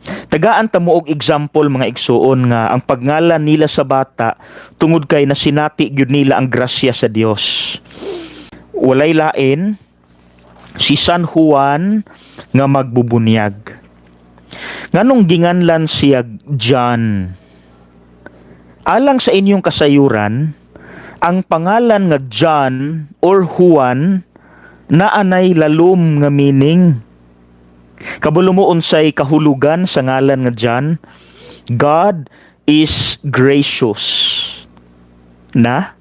Tagaan ta mo og example, mga igsuon, nga ang pagngalan nila sa bata tungod kay nasinati gyud nila ang grasya sa Dios. Walay lain si San Juan nga magbubunyag. Nganong ginganlan siya John? Alang sa inyong kasayuran, ang pangalan nga John or Juan naanay lalom nga meaning. Kabalo mo unsay kahulugan sa ngalan nga John? God is gracious. Na?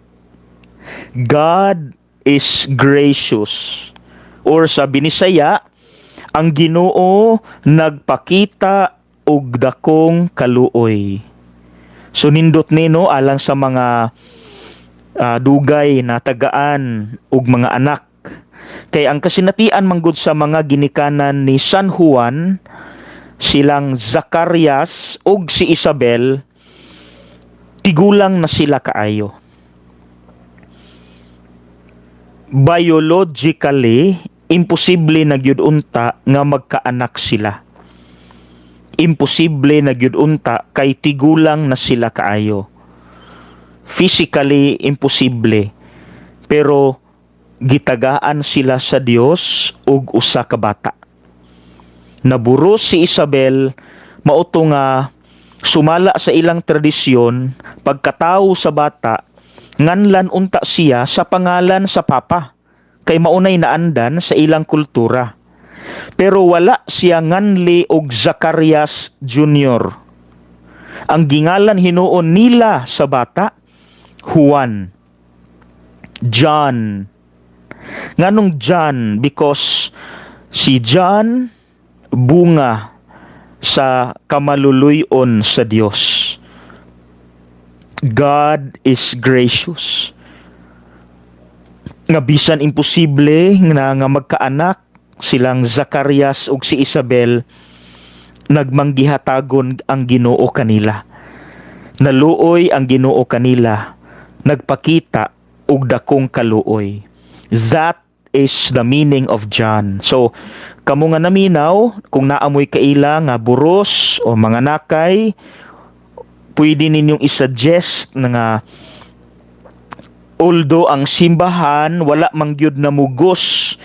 God is gracious. Or sa Binisaya, ang Ginoo nagpakita og dakong kaluoy. So nindot nino alang sa mga dugay na tagaan og mga anak. Kay ang kasinatian manggod sa mga ginikanan ni San Juan, silang Zacarias ug si Isabel, tigulang na sila kaayo. Biologically, imposible na gyud unta nga magkaanak sila. Imposible na gyud unta kay tigulang na sila kaayo. Physically imposible. Pero gitagaan sila sa Dios og usa ka bata. Naburos si Isabel, mao to nga sumala sa ilang tradisyon, pagkatawo sa bata, nganlan unta siya sa pangalan sa papa kay maunay naandan sa ilang kultura. Pero wala siya nganli og Zacarias Jr. Ang gingalan hinuon nila sa bata, Juan. John. Nganong John? Because si John bunga sa kamaluluyon sa Dios. God is gracious. Nga bisan imposible nga magkaanak silang Zacarias ug si Isabel, nagmanggihatagon ang Ginoo kanila. Naluoy ang Ginoo kanila, nagpakita og dakong kaluoy. That is the meaning of John. So, kamo nga naminaw, kung naa moy kaila nga buros o mga nakay, pwede ninyong isuggest na nga although ang simbahan wala man gyud namugos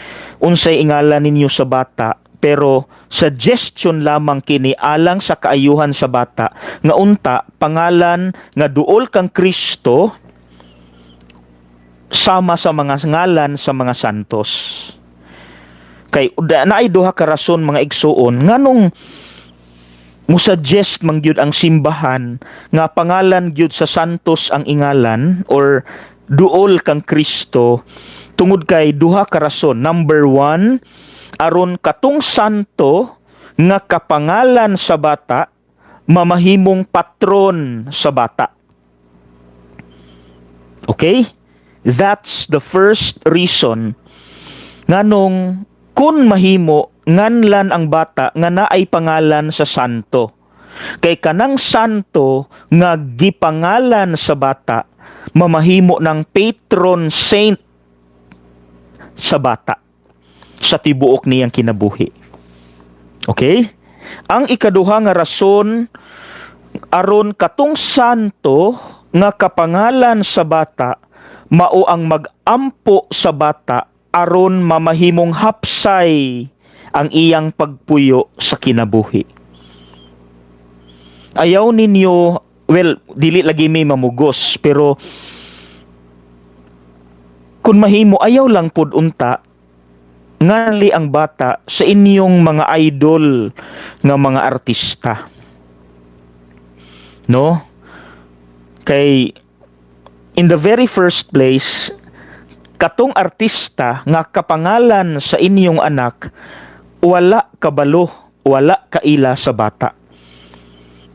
unsay ingalan ninyo sa bata, pero suggestion lamang kini alang sa kaayuhan sa bata nga unta pangalan nga duol kang Kristo sama sa mga ngalan sa mga santos. Kay naay duha ka rason, mga igsuon, nganong musuggest man gyud ang simbahan nga pangalan gyud sa santos ang ingalan or duol kang Kristo, tungod kay duha ka rason. Number one, aron katong santo nga kapangalan sa bata mamahimong patron sa bata. Okay? That's the first reason nganong kun mahimo nganlan ang bata nga naay pangalan sa santo. Kay kanang santo nga gipangalan sa bata mamahimo ng patron saint sa bata sa tibuok niyang kinabuhi. Okay? Ang ikaduha nga rason, aron katong santo nga kapangalan sa bata mao ang mag-ampo sa bata aron mamahimong hapsay ang iyang pagpuyo sa kinabuhi. Ayaw ninyo, well, dili lagi may mamugos, pero kung mahimo ayaw lang pud unta nganli ang bata sa inyong mga idol nga mga artista. No? Kay in the very first place, katong artista nga kapangalan sa inyong anak wala kabalo, wala kaila sa bata.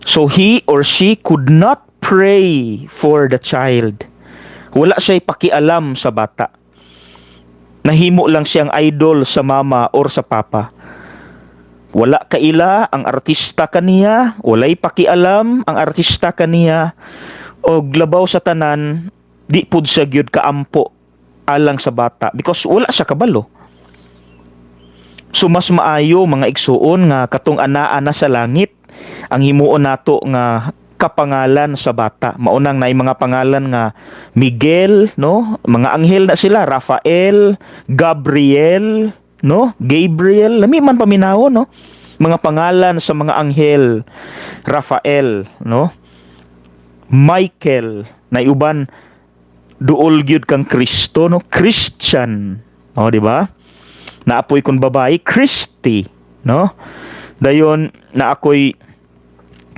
So he or she could not pray for the child. Wala siya'y pakialam sa bata. Nahimo lang siyang idol sa mama or sa papa. Wala kaila ang artista kaniya, walay pakialam ang artista kaniya, og labaw sa tanan, di pud siya gyud kaampo alang sa bata because wala siya kabalo. So mas maayo, mga igsuon, nga katong anaa na sa langit ang himuon nato nga kapangalan sa bata. Maunang naay mga pangalan nga Miguel, no? Mga anghel na sila, Rafael, Gabriel, no? Gabriel, lami man paminaw, no? Mga pangalan sa mga anghel, Rafael, no? Michael, na uban duol gyud kang Kristo, no? Christian. O, di ba? Naapoy kun babae, Christy, no? Dayon na ako'y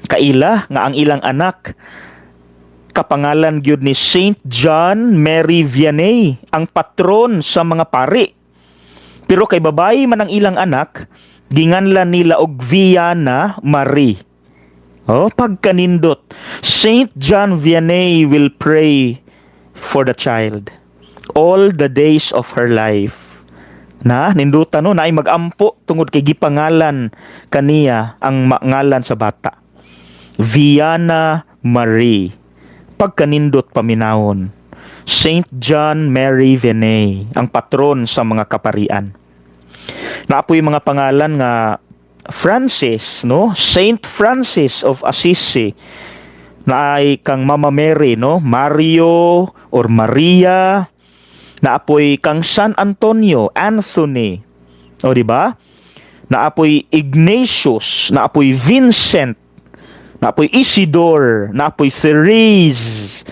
kaila nga ang ilang anak kapangalan gyud ni Saint John Mary Vianney, ang patron sa mga pari. Pero kay babae man ang ilang anak, ginganlan nila og Viana Marie. Oh, pagkanindot. Saint John Vianney will pray for the child all the days of her life. Na ninduta, no, naay magampo tungod kay gipangalan kaniya ang ngalan sa bata. Viana Marie. Pagkanindot paminawon. Saint John Mary Vianney, ang patron sa mga kaparian. Naapoy mga pangalan nga Francis, no? Saint Francis of Assisi, na ay kang Mama Mary, no? Mario or Maria. Naapoy kang San Antonio, Anthony. O, di ba? Naapoy Ignatius, naapoy Vincent, naapoy Isidore, naapoy Therese.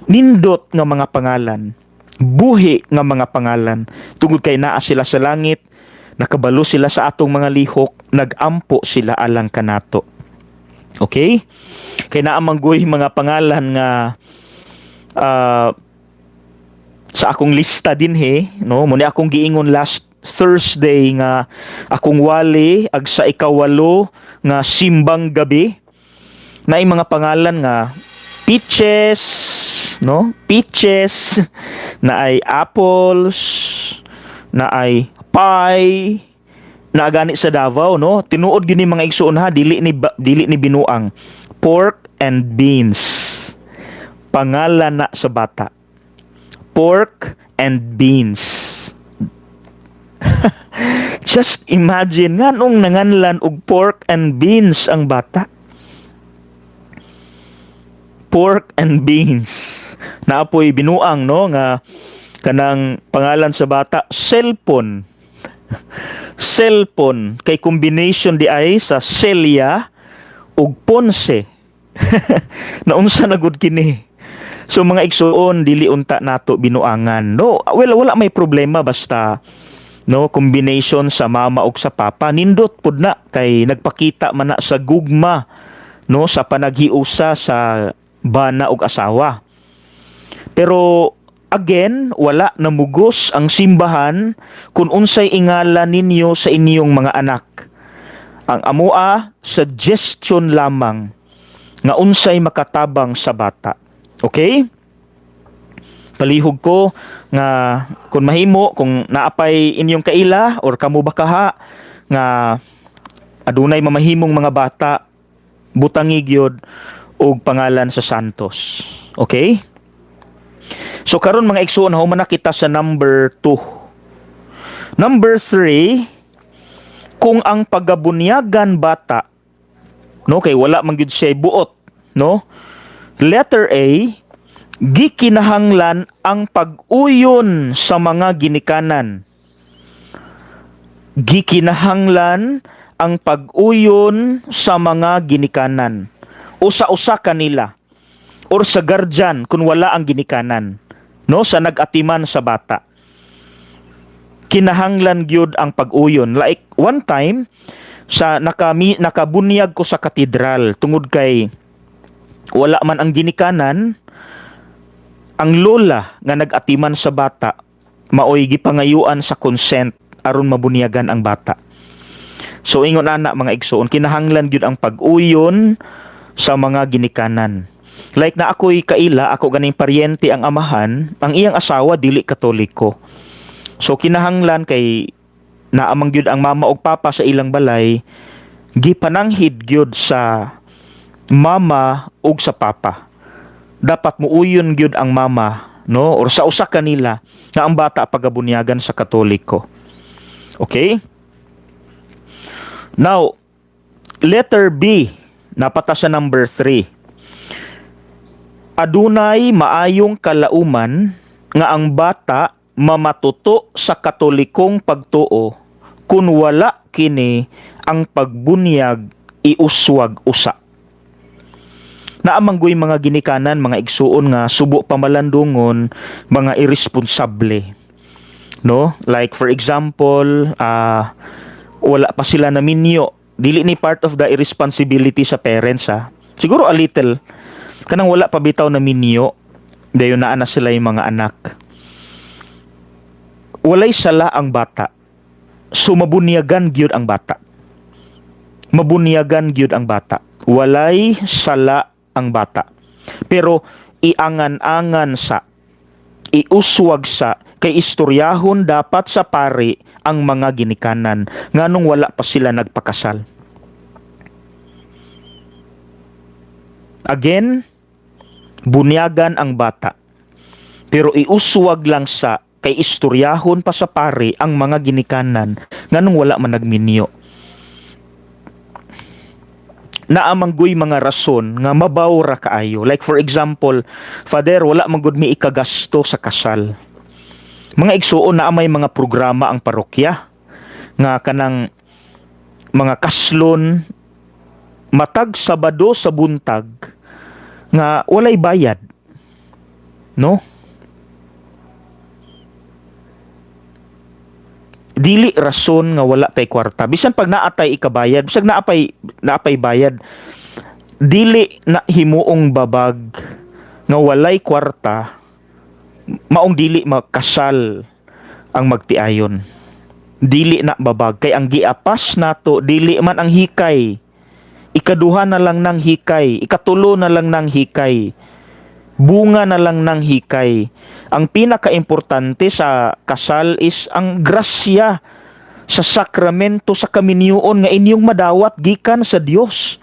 Nindot nga mga pangalan. Buhi nga mga pangalan. Tungod kay naa sila sa langit, nakabalo sila sa atong mga lihok, nagampo sila alang kanato. Okay? Kay naa man goy mga pangalan nga sa akong lista dinhi, no, mo ni akong giingon last Thursday nga akong wali ag sa 8 nga simbang gabi, naay mga pangalan nga peaches, no? Peaches, na ay apples, na ay pie, na gani sa Davao, no? Tinuod gyud ni, mga igsuon, ha, dili ni binuang. Pork and beans. Pangalan na sa bata. Pork and beans. Just imagine, nganong nanganlan og pork and beans ang bata? Pork and beans. Naapoy binuang, no, nga kanang pangalan sa bata, cellphone. Cellphone kay combination di ay sa Celia ug Ponce. Naunsa na gud kini? So mga igsuon, dili unta nato binuangan. No, well, wala may problema basta, no, combination sa mama ug sa papa, nindot pud na kay nagpakita man na sa gugma, no, sa panaghiusa sa bana ug asawa. Pero again, wala namugos ang simbahan kung unsay ingalan ninyo sa inyong mga anak. Ang amoa, suggestion lamang nga unsay makatabang sa bata. Okay? Palihog ko nga kung mahimo, kung naapay inyong kaila or kamo ba kaha nga adunay mamahimong mga bata, butangi gyud og pangalan sa santos. Okay? So karon, mga igsuon, human na kita sa number 2. Number 3, kung ang pagabunyagan bata, no, kay wala man gyud siya buot, no? Letter A, gikinahanglan ang pag-uyon sa mga ginikanan. Gikinahanglan ang pag-uyon sa mga ginikanan. O sa usa kanila or sa guardian kung wala ang ginikanan, no, sa nag-atiman sa bata. Kinahanglan gyud ang pag-uyon. Like one time sa nakabunyag ko sa katedral, tungod kay wala man ang ginikanan, ang lola nga nag-atiman sa bata maoy gipangayuan sa consent aron mabunyagan ang bata. So ingon ana, mga igsuon, kinahanglan gyud ang pag-uyon sa mga ginikanan. Like na ako'y kaila, ako ganing paryente ang amahan, ang iyang asawa dili Katoliko. So kinahanglan kay naamang gyud ang mama ug papa sa ilang balay, gipananghid gyud sa mama ug sa papa. Dapat muuyon gyud ang mama, no, or sa usa kanila nga ang bata pagabunyagan sa Katoliko. Okay? Now, letter B, napata sa number 3. Adunay maayong kalauman nga ang bata mamatuto sa Katolikong pagtuo kun wala kini ang pagbunyag iuswag usa. Naa man goy mga ginikanan, mga igsuon, nga subo pamalandungon, mga irresponsable, no? Like for example, wala pa sila naminyo. Dili ni part of the irresponsibility sa parents, ha. Siguro a little. Kanang wala pa bitaw naminyo, dayon naa na sila yung mga anak. Walay sala ang bata. So mabunyagan gyud ang bata. Mabunyagan gyud ang bata. Walay sala ang bata. Pero iangan-angan sa, iuswag sa, kay istoryahon dapat sa pari ang mga ginikanan nganong wala pa sila nagpakasal. Again, bunyagan ang bata. Pero iuswag lang sa kay istoryahon pa sa pari ang mga ginikanan nganong wala man nagminyo. Naa man goy mga rason nga mabaw ra kaayo. Like for example, "Father, wala man gud mi ikagasto sa kasal." Mga igsuon, naa may mga programa ang parokya nga kanang mga kaslon matag Sabado sa buntag nga walay bayad. No? Dili rason nga wala tay kwarta. Bisan pag naa tay ikabayad, bisag naapay bayad, dili na himuong babag nga walay kwarta maong dili makasal ang magtiayon. Dili na babag kay ang giapas nato dili man ang hikay. Ikaduha na lang ng hikay, ikatulo na lang ng hikay, bunga na lang ng hikay. Ang pinakaimportante sa kasal is ang grasya sa sakramento sa kaminyoon nga inyong madawat gikan sa Dios.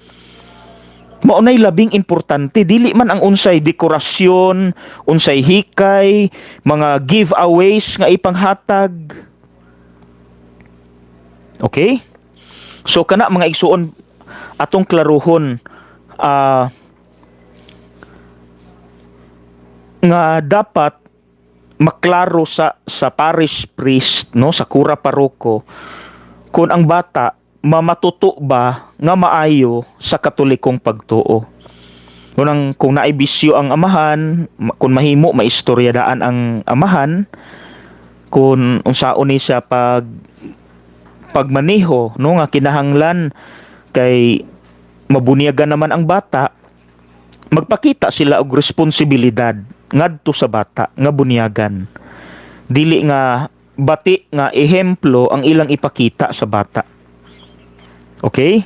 Mao nay labing importante, dili man ang unsay dekorasyon, unsay hikay, mga giveaways nga ipanghatag. Okay? So kana, mga igsuon, atong klaruhon nga dapat maklaro sa parish priest, no, sa kura paroko, kung ang bata mamatuto ba nga maayo sa Katolikong pagtuo. Kung naay bisyo ang amahan, kung mahimo maistorya daan ang amahan kung unsaon ni siya pagmaneho, no, nga kinahanglan kay mabunyagan naman ang bata, magpakita sila og responsibilidad ngadto sa bata nga bunyagan. Dili nga bati nga ehemplo ang ilang ipakita sa bata. Okay?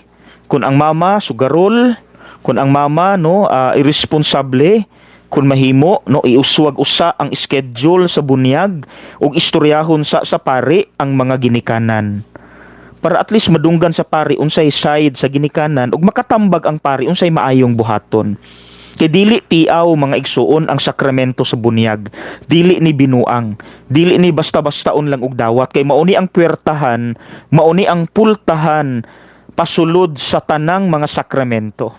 Kung ang mama sugarol, kung ang mama, no, irresponsable, kung mahimo, no, iuswag usa ang schedule sa bunyag ug istoryahon sa pari ang mga ginikanan para at least madunggan sa pari unsay side sa ginikanan ug makatambag ang pari unsay maayong buhaton. Kay dili tiaw, mga igsuon, ang sakramento sa bunyag. Dili ni binuang. Dili ni basta-bastaon lang og dawat kay mauni ang puwertahan, mauni ang pultahan pasulod sa tanang mga sakramento.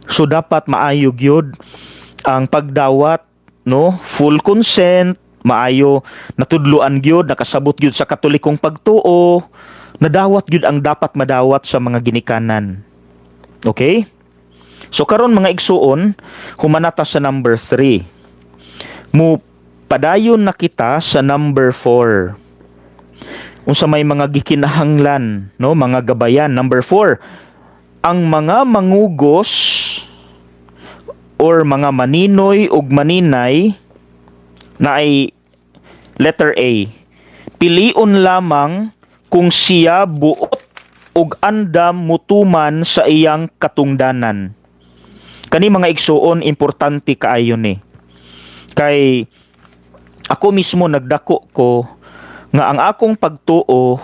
So dapat maayo gyud ang pagdawat, no, full consent, maayo natudloan gyud, nakasabot gyud sa Katolikong pagtuo, nadawat gyud ang dapat madawat sa mga ginikanan. Okay? So karon, mga igsuon, humanata sa number 3. Mu padayon na kita sa number 4. Unsa may mga gikinahanglan, no, mga gabayan. Number 4, ang mga mangugos or mga maninoy ug maninay na ay letter A. Pilion lamang kung siya buot ug andam mutuman sa iyang katungdanan. Kani, mga igsuon, importante kaayo ni. Kay ako mismo nagdako ko nga ang akong pagtuo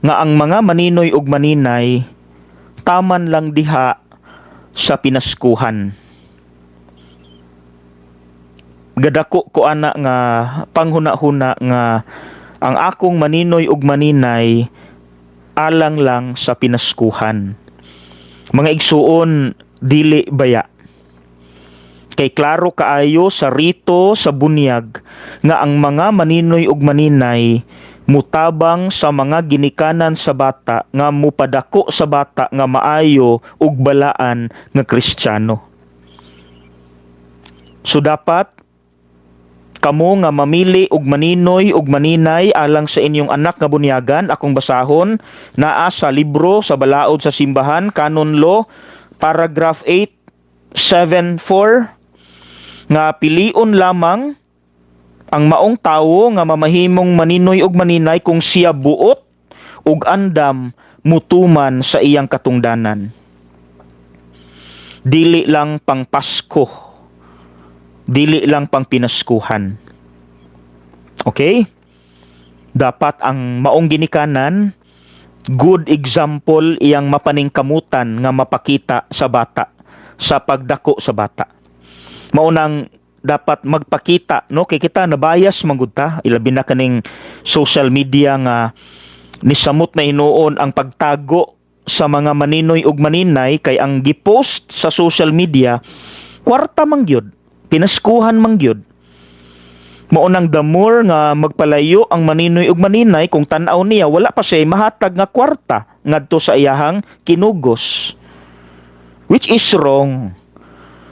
nga ang mga maninoy ug maninay taman lang diha sa pinaskuhan. Gadako ko ana nga panghuna-huna nga ang akong maninoy ug maninay alang lang sa pinaskuhan. Mga igsuon, dili baya. Kay klaro kaayo sa rito sa bunyag nga ang mga maninoy ug maninay Mutabang sa mga ginikanan sa bata nga mupadako sa bata nga maayo ug balaan nga Kristiyano. So dapat kamo nga mamili og maninoy og maninay alang sa inyong anak nga bunyagan, akong basahon, naa sa libro sa balaod sa simbahan, Canon Law, paragraph 874, nga pilion lamang ang maong tawo nga mamahimong maninoy og maninay kung siya buot ug andam mutuman sa iyang katungdanan. Dili lang pang Pasko, dili lang pang pinaskuhan. Okay? Dapat ang maong ginikanan, good example iyang mapaningkamutan nga mapakita sa bata, sa pagdako sa bata. Maunang dapat magpakita, no, kay kita nabayas man gud ta, ilabi na kaning social media nga nisamot na hinuon ang pagtago sa mga maninoy ug maninay, kay ang gipost sa social media kwarta man gyud, pinaskuhan man gyud. Mao nang the more nga magpalayo ang maninoy ug maninay kung tan-aw niya wala pa siya mahatag nga kwarta ngadto sa iyahang kinugos, which is wrong.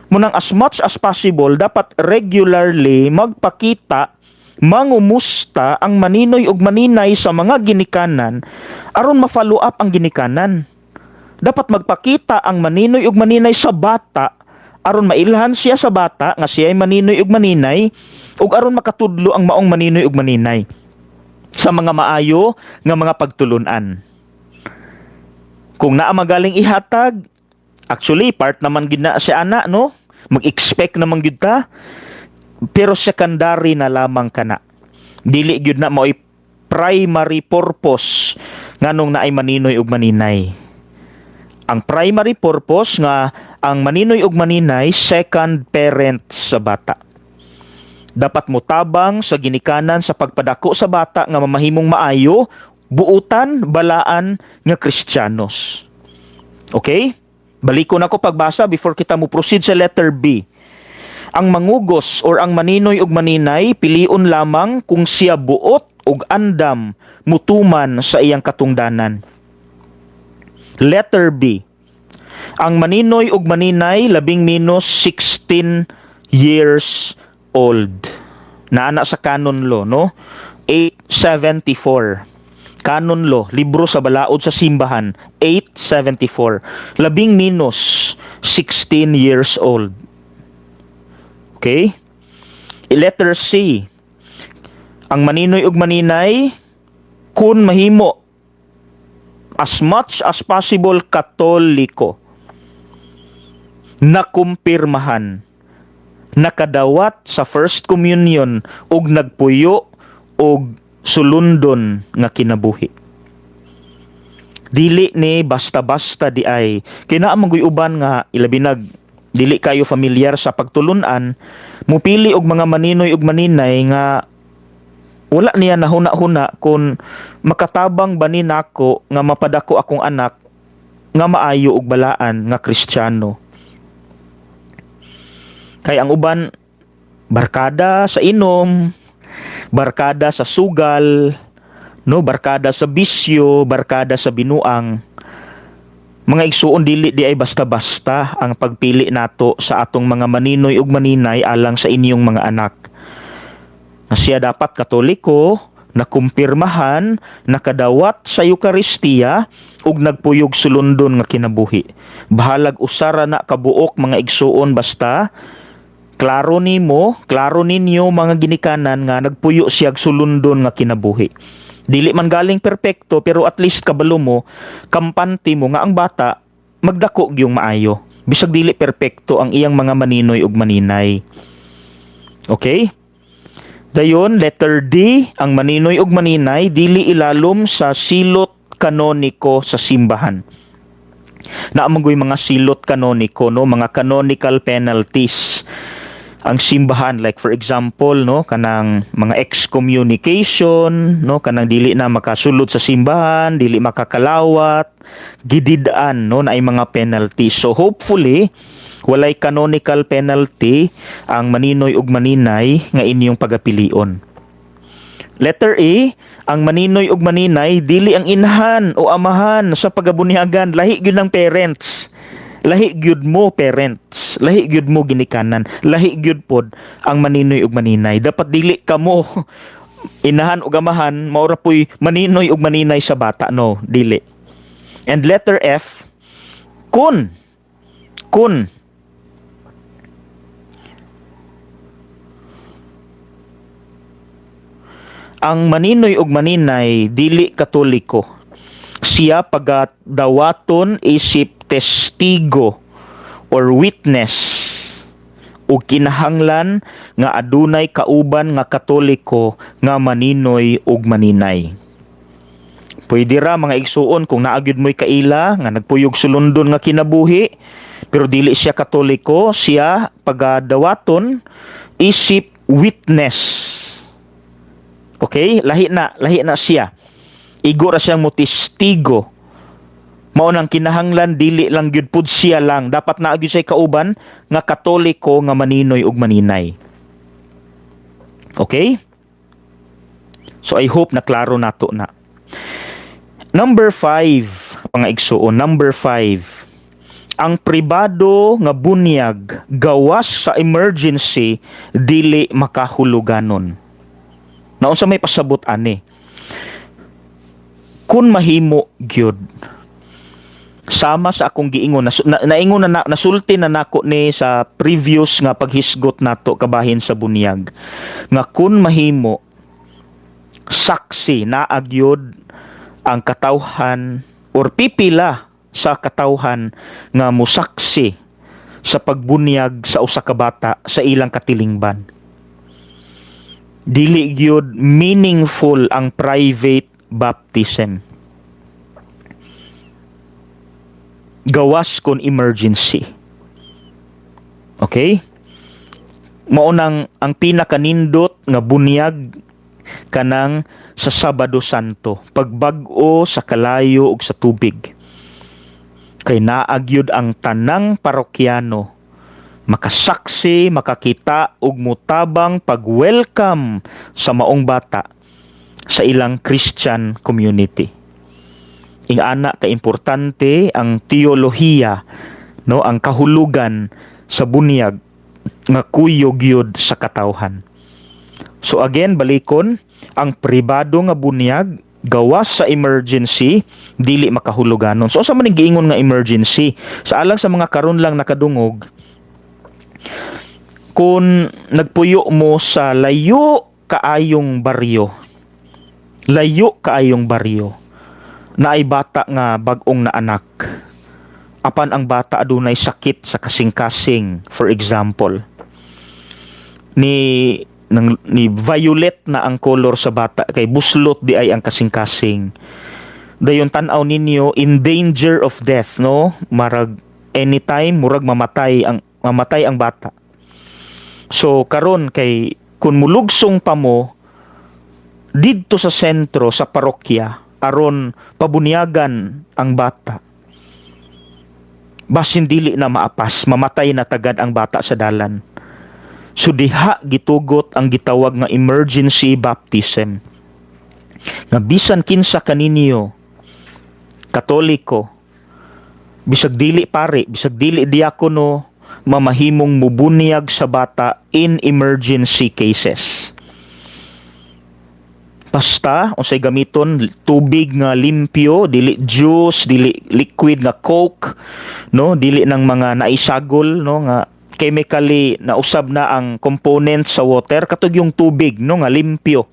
Munang as much as possible, dapat regularly magpakita, mangumusta ang maninoy ug maninay sa mga ginikanan aron ma-follow up ang ginikanan. Dapat magpakita ang maninoy ug maninay sa bata aron mailhan siya sa bata nga siya ay maninoy ug maninay ug aron makatudlo ang maong maninoy ug maninay sa mga maayo nga mga pagtulunan. Kung naa magaling ihatag, actually part naman gid na si ana, no, mag-expect naman gyud ta, pero secondary na lamang kana. Dili gyud na mao'y primary purpose nganong naay maninoy ug maninay. Ang primary purpose nga ang maninoy ug maninay, second parent sa bata. Dapat motabang sa ginikanan sa pagpadako sa bata nga mamahimong maayo, buutan, balaan nga Kristiyanos. Okay? Balikon ako pagbasa before kita mo proceed sa letter B. Ang mangugos or ang maninoy ug maninay, pilion lamang kung siya buot ug andam mutuman sa iyang katungdanan. Letter B. Ang maninoy ug maninay, labing minus 16 years old. Naana sa canon law, no? 874. Canon Law, libro sa balaod sa simbahan, 874. Labing minus 16 years old. Okay? Letter C. Ang maninoy ug maninay, kun mahimo, as much as possible Katoliko, nakumpirmahan, nakadawat sa First Communion ug nagpuyo og sulundon nga kinabuhi. Dili ni basta-basta di ay kina man uban nga ilabi nag dili kayo familiar sa pagtulunan, mupili og mga maninoy ug maninay nga wala niya nahuna-huna kung makatabang ba ni nako nga mapadako akong anak nga maayo ug balaan nga Kristiyano. Kay ang uban, barkada sa inom, barkada sa sugal, no, barkada sa bisyo, barkada sa binuang. Mga igsuon, dili di ay basta-basta ang pagpili nato sa atong mga maninoy ug maninay alang sa inyong mga anak. Nga siya dapat Katoliko, nakumpirmahan, nakadawat sa Eukaristiya ug nagpuyog sulundon nga kinabuhi. Bahalag usara na kabuok, mga igsuon, basta klaro nimo, klaro ninyo mga ginikanan nga nagpuyo siya sulundon nga kinabuhi. Dili man galing perpekto, pero at least kabalo mo, kampante mo nga ang bata magdako gyung maayo. Bisag dili perpekto ang iyang mga maninoy ug maninay. Okay? Dayon, letter D, ang maninoy ug maninay dili ilalom sa silot kanoniko sa simbahan. Naa man goy mga silot kanoniko, no, mga canonical penalties ang simbahan, like for example, no, kanang mga excommunication, no, kanang dili na makasulod sa simbahan, dili makakalawat, gidid-an, no, na ay mga penalty. So hopefully walay canonical penalty ang maninoy ug maninay nga inyong pagapilion. Letter A, ang maninoy ug maninay dili ang inahan o amahan sa pagabunyagan, lahi gyud ng parents. Lahi gyud mo parents, lahi gyud mo ginikanan, lahi gyud pod ang maninoy ug maninay. Dapat dili kamo inahan ug amahan mao ra poy maninoy ug maninay sa bata, no, dili. And letter F, kun ang maninoy ug maninay dili Katoliko, siya pagadawaton isip testigo or witness ug kinahanglan nga adunay kauban nga Katoliko nga maninoy ug maninay. Pwede ra, mga igsuon, kung naa gyud mo'y kaila nga nagpuyog sulundon nga kinabuhi pero dili siya Katoliko, siya pagadawaton isip witness. Okay? Lahi na siya. Igo ra siyang motestigo. Mao nang kinahanglan dili lang gyud pud siya lang, dapat naa gyud siya kauban nga Katoliko nga maninoy ug maninay. Okay? So I hope na klaro nato na. Number 5, mga igsuon, number 5. Ang pribado nga bunyag gawas sa emergency dili makahuluganon. Naunsa may pasabot ani? Kun mahimo gyud, sama sa akong giingon na, naingon na, nasulti na nako ni sa previous nga paghisgot nato kabahin sa bunyag, nga kun mahimo saksi naa gyud ang katawhan or pipila sa katawhan nga musaksi sa pagbunyag sa usa ka bata sa ilang katilingban. Dili gyud meaningful ang private baptism gawas kon emergency. Okay? Mao nang ang pinakanindot nga bunyag kanang sa Sabado Santo, pagbag-o sa kalayo ug sa tubig. Kay naa gyud ang tanang parokyano makasaksi, makakita ug mutabang pag-welcome sa maong bata sa ilang Christian community. Ingana ka importante ang teolohiya, no, ang kahulugan sa bunyag nga kuyog gyud sa katawhan. So again, balikon, ang pribado nga bunyag gawas sa emergency dili makahuluganon. So unsa man ning giingon nga emergency? Sa alang sa mga karon lang nakadungog, kung nagpuyo mo sa layo kaayong baryo, layo kaayong baryo, naay bata nga bag-ong naanak. Apan ang bata adunay sakit sa kasing-kasing, for example. Ni violet na ang color sa bata kay buslot diay ang kasing-kasing. Dayon tan-aw ninyo, in danger of death, no? Marag anytime murag mamatay ang bata. So karon kay kun mulugsong pa mo didto sa sentro sa parokya aron pabunyagan ang bata, basin dili na maapas, mamatay na tagad ang bata sa dalan. So diha gitugot ang gitawag nga emergency baptism. Nga bisan kinsa kaninyo Katoliko, bisag dili pare, bisag dili diakono, mamahimong mubunyag sa bata in emergency cases. Basta unsay gamiton, tubig nga limpyo, dili juice, dili liquid nga Coke, no, dili ng mga naisagol, no, nga chemically nausab na ang component sa water, katong yung tubig, no, nga limpyo.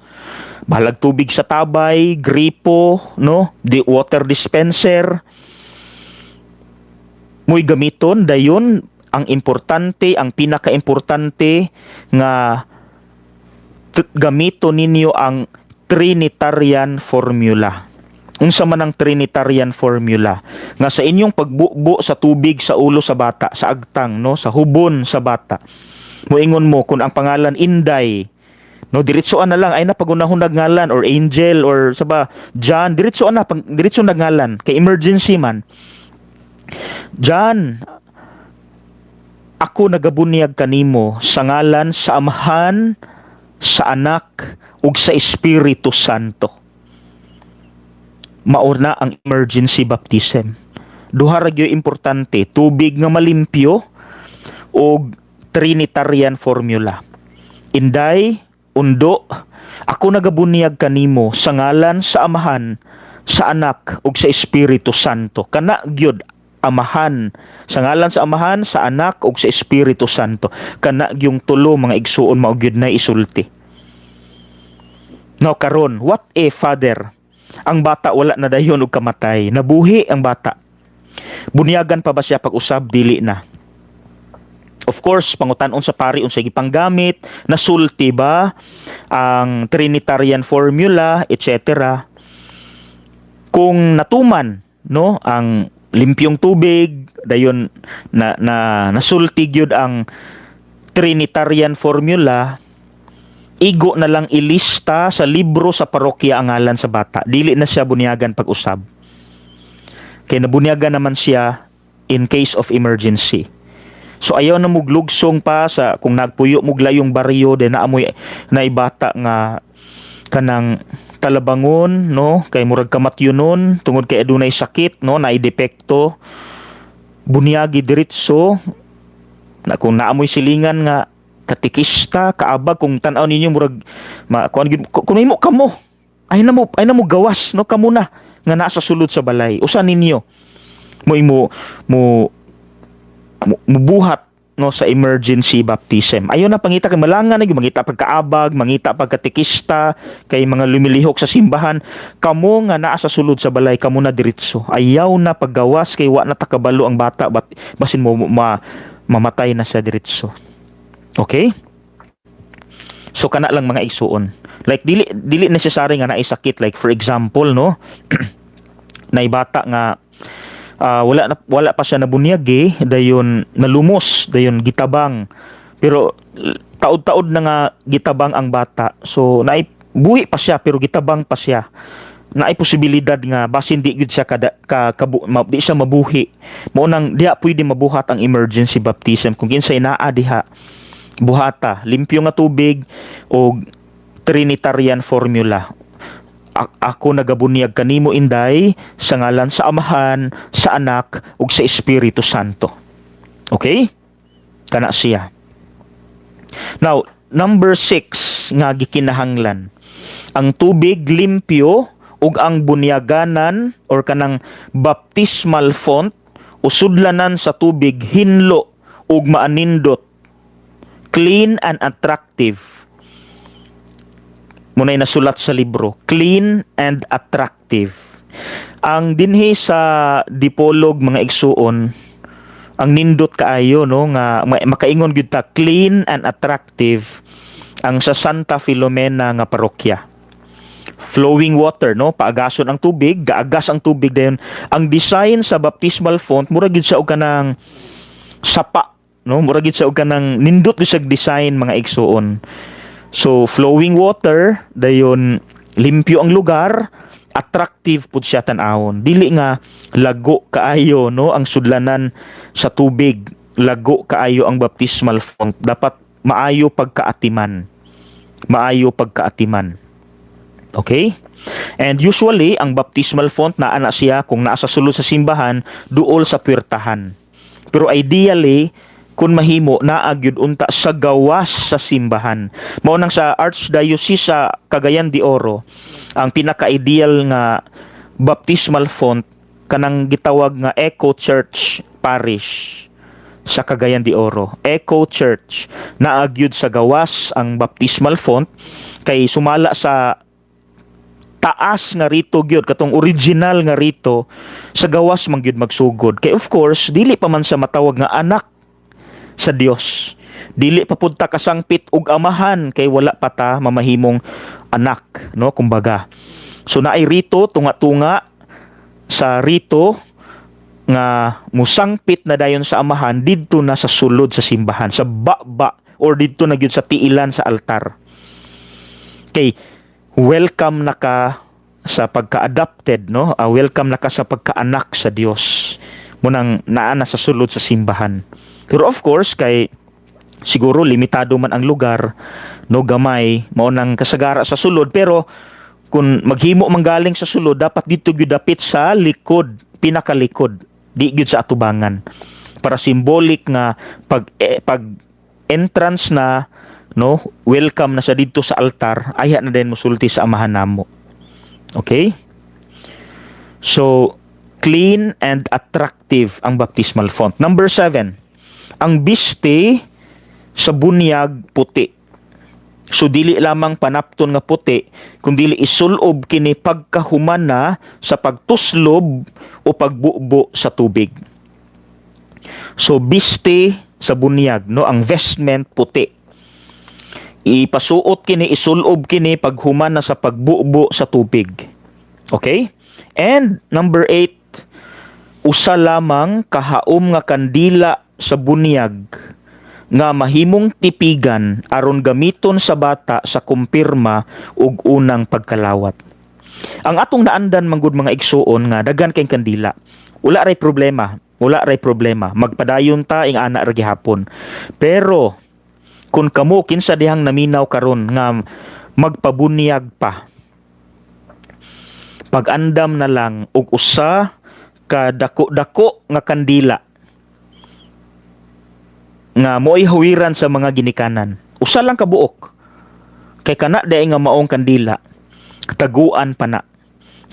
Bahalag tubig sa tabay, gripo, no, di water dispenser mo'y gamiton. Dayon ang importante, ang pinakaimportante nga gamiton ninyo ang Trinitarian formula. Unsa man ang Trinitarian formula? Nga sa inyong pagbubo sa tubig sa ulo sa bata, sa agtang, no, sa hubon sa bata. Moingon mo kung ang pangalan Inday, no, diretsoan na lang ay na pagunahon ngalan or Angel or sa ba John, diretsoan na pag diretso na ngalan kay emergency man. John, ako nagabunyag kanimo sa ngalan sa Amahan, sa Anak ug sa Espiritu Santo. Mao na ang emergency baptism. Duha ra gyud importante: tubig nga malimpyo ug Trinitarian formula. Inday, Undo, ako nagabunyag kanimo sa ngalan sa Amahan, sa Anak ug sa Espiritu Santo. Kana gyud, Amahan, sa ngalan sa Amahan, sa Anak ug sa Espiritu Santo. Kana gyung tulo, mga igsuon, mao gyud na isulti. Now karon, what if, Father, ang bata wala na dayon og kamatay, nabuhi ang bata? Bunyagan pa ba siya pag-usab? Dili na. Of course, pangutan-on sa pari unsay gipanggamit, nasulti ba ang Trinitarian formula, etc. Kung natuman, no, ang limpyong tubig, dayon na, na nasulti gyud ang Trinitarian formula, igo na lang ilista sa libro sa parokya ang ngalan sa bata. Dili na siya bunyagan pag-usab. Kay nabunyagan naman siya in case of emergency. So ayaw na muglugsong pa sa kung nagpuyo mog layong baryo de naamoy naibata nga kanang talabangon, no, kay murag kamatyonon tungod kay adunay sakit, no, naay depekto, bunyagi diretso na. Kung naamoy silingan nga katikista, kaabag, kung tan-aw ninyo murag ma kuan gyud, kung nahimo kamo ay na mo gawas, no, kamo na nga nasa sulod sa balay, usa ninyo mo imo mo mubuhat, no, sa emergency baptism. Ayaw na pangita kay malangan na gyud, mangita pagkaabag, mangita pagkatikista kay mga lumilihok sa simbahan. Kamo nga naa sa sulod sa balay, kamo na diretso. Ayaw na paggawas kay wa na takabalo ang bata bat basin mo mamatay na siya diretso. Okay? So kana lang, mga igsuon. Like dili dili necessary nga naay sakit, like for example, no, naay bata nga wala na, wala pa siya nabunyag, dayon nalumos, dayon gitabang, pero taod-taod na nga gitabang ang bata, so naay buhi pa siya pero gitabang pa siya, naay posibilidad nga basin di gyud siya kada ka, kabu, ma, di siya mabuhi. Mao nang diha pwede mabuhat ang emergency baptism. Kung kinsay naa diha, buhata limpyo nga tubig o Trinitarian formula. Ako nagabunyag kanimo, Inday, sa ngalan sa Amahan, sa Anak ug sa Espiritu Santo. Okay? Kana siya. Now, number 6 nga gikinahanglan. Ang tubig limpyo ug ang bunyaganan or kanang baptismal font o sudlanan sa tubig hinlo ug maanindot, clean and attractive. Muna'y nasulat sa libro, clean and attractive. Ang dinhi sa Dipolog, mga igsuon, ang nindot kaayo, no, nga makaingon gyud ta clean and attractive ang sa Santa Filomena nga parokya. Flowing water, no, paagason ang tubig, gaagas ang tubig, dayon ang design sa baptismal font mura gyud sa og kanang sapa, no, mura gyud sa og kanang nindot gyud sa design, mga igsuon. So flowing water, dayon limpyo ang lugar, attractive pud siya tan-awon. Dili nga lago kaayo, no, ang sudlanan sa tubig, lago kaayo ang baptismal font. Dapat maayo pagkaatiman. Maayo pagkaatiman. Okay? And usually, ang baptismal font naa na siya kung naa sa sulod sa simbahan, duol sa puwertahan. Pero ideally, kung mahimo, naa gyud unta sa gawas sa simbahan. Mao nang sa Archdiocese sa Cagayan de Oro, ang pinaka-ideal nga baptismal font kanang gitawag nga Eco Church Parish sa Cagayan de Oro. Eco Church, naa gyud sa gawas ang baptismal font kay sumala sa taas nga rito gyud, katong original nga rito, sa gawas man gyud magsugod. Kay of course, dili pa man sa matawag nga anak sa Dios. Dili pa pud ta kasangpit og Amahan kay wala pa ta mamahimong anak, no, kumbaga. So naay rito, tunga-tunga sa rito nga musangpit na dayon sa Amahan didto na sa sulod sa simbahan, sa baba or didto na gyud sa tiilan sa altar. Kay welcome na ka sa pagka-adopted, no? Welcome na ka sa pagkaanak sa Dios. Munang naa na sa sulod sa simbahan. Pero of course, kay Siguro limitado man ang lugar, no, gamay mao nang kasagara sa sulod, pero kung maghimo manggaling sa sulod, dapat dito gyud dapit sa likod, pinakalikod, di gyud sa atubangan, para symbolic nga pag entrance na, no, welcome na sa didto sa altar, ayha na din mosulti sa Amahan namo. Okay, so clean and attractive ang baptismal font. Number 7, ang biste sa bunyag puti. So dili lamang panapton nga puti, kun dili isulob kini pagkahuman na sa pagtuslob o pagbubo sa tubig. So biste sa bunyag, no, ang vestment puti. Ipasuot kini, isulob kini paghuman na sa pagbubo sa tubig. Okay? And number 8, usa lamang kahaom nga kandila sa bunyag nga mahimong tipigan aron gamiton sa bata sa kumpirma ug unang pagkalawat. Ang atong naandan manggod, mga igsuon, nga daghan kay kandila. Wala ray problema, wala ray problema. Magpadayon ta ing ana ra gihapon. Pero kung kamo, kinsa dihang naminaw karon nga magpabunyag pa, pag-andam na lang og usa ka dako-dako nga kandila nga mo'y hawiran sa mga ginikanan. Usa lang ka buok. Kay kana diay nga maong kandila, taguan pa na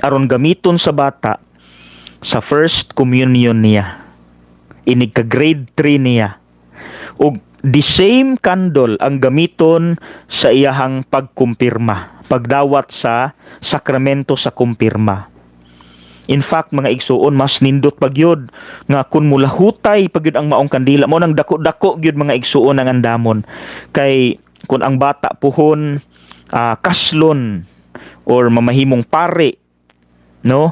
aron gamiton sa bata sa first communion niya. Inig ka grade 3 niya. Ug the same candle ang gamiton sa iyahang pagkumpirma, pagdawat sa sakramento sa kumpirma. In fact, mga igsuon, mas nindot pag yun nga kung mulahutay pag yun ang maong kandila mo nang dako-dako gyud, mga igsuon, ang andamon, kay kung ang bata puhon kaslon or mamahimong pare, no,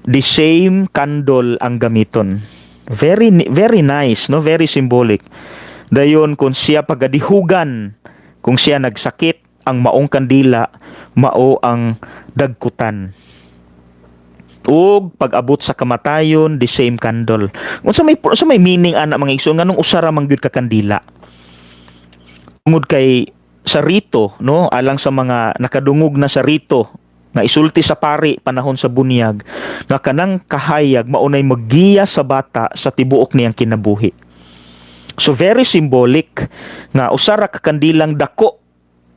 the same candle ang gamiton. Very very nice, no, very symbolic. Dayon kung siya pagadihugan, kung siya nagsakit, ang maong kandila mao ang dagkutan. Ug pag-abot sa kamatayon, the same candle. Unsa may meaning ana, mga igsoon, nganong usa ra man gyud ka kandila? Tungod kay sa rito, no, alang sa mga nakadungog na sa rito nga isulti sa pari panahon sa bunyag, nga kanang kahayag maunay maggiya sa bata sa tibuok niyang kinabuhi. So very symbolic nga usa ra ka kandilang dako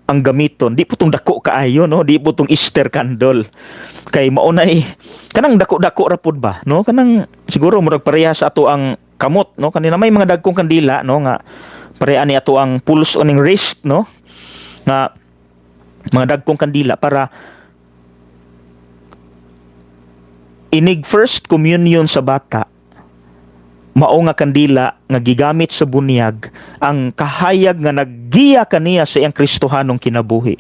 ang gamiton. Di po tong dako kaayo, no, di po tong Easter candle. Kay maunay kanang dako-dako ra pud ba, no? Kanang siguro murag pareha sa ato ang kamot, no? Kanina may mga dagkong kandila, no, nga pareha ni ato ang pulse oning wrist, no? Nga mga dagkong kandila para inig first communion sa bata, mao nga kandila nga gigamit sa bunyag ang kahayag nga naggiya kaniya sa iyang Kristohanong kinabuhi.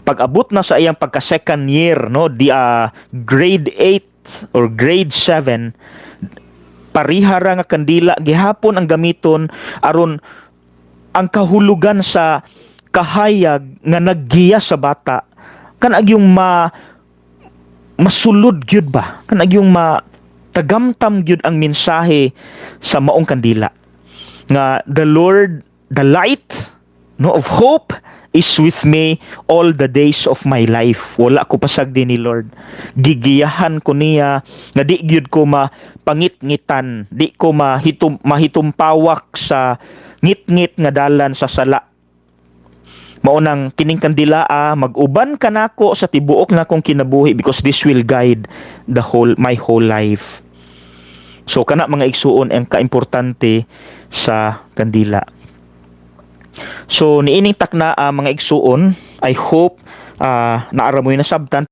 Pag-abot na sa iyang pagka second year, no, di grade 8 or grade 7, parihara nga kandila gihapon ang gamiton aron ang kahulugan sa kahayag nga naggiya sa bata kanag yung ma masulod gyud ba, kanag yung ma tagamtam gyud ang mensahe sa maong kandila nga the Lord, the light, no, of hope is with me all the days of my life. Wala ko pasagdi ni Lord, gigiyahan ko niya nga di gyud ko mapangit-ngitan, di ko mahitumpawak sa ngit-ngit nga dalan sa sala. Mao nang kining kandila mag-uban kanako sa tibuok na akong kinabuhi because this will guide the whole my whole life. So kana, mga igsuon, ang kaimportante sa kandila. So niining takna, mga igsuon, I hope naara mo'y nasabtan.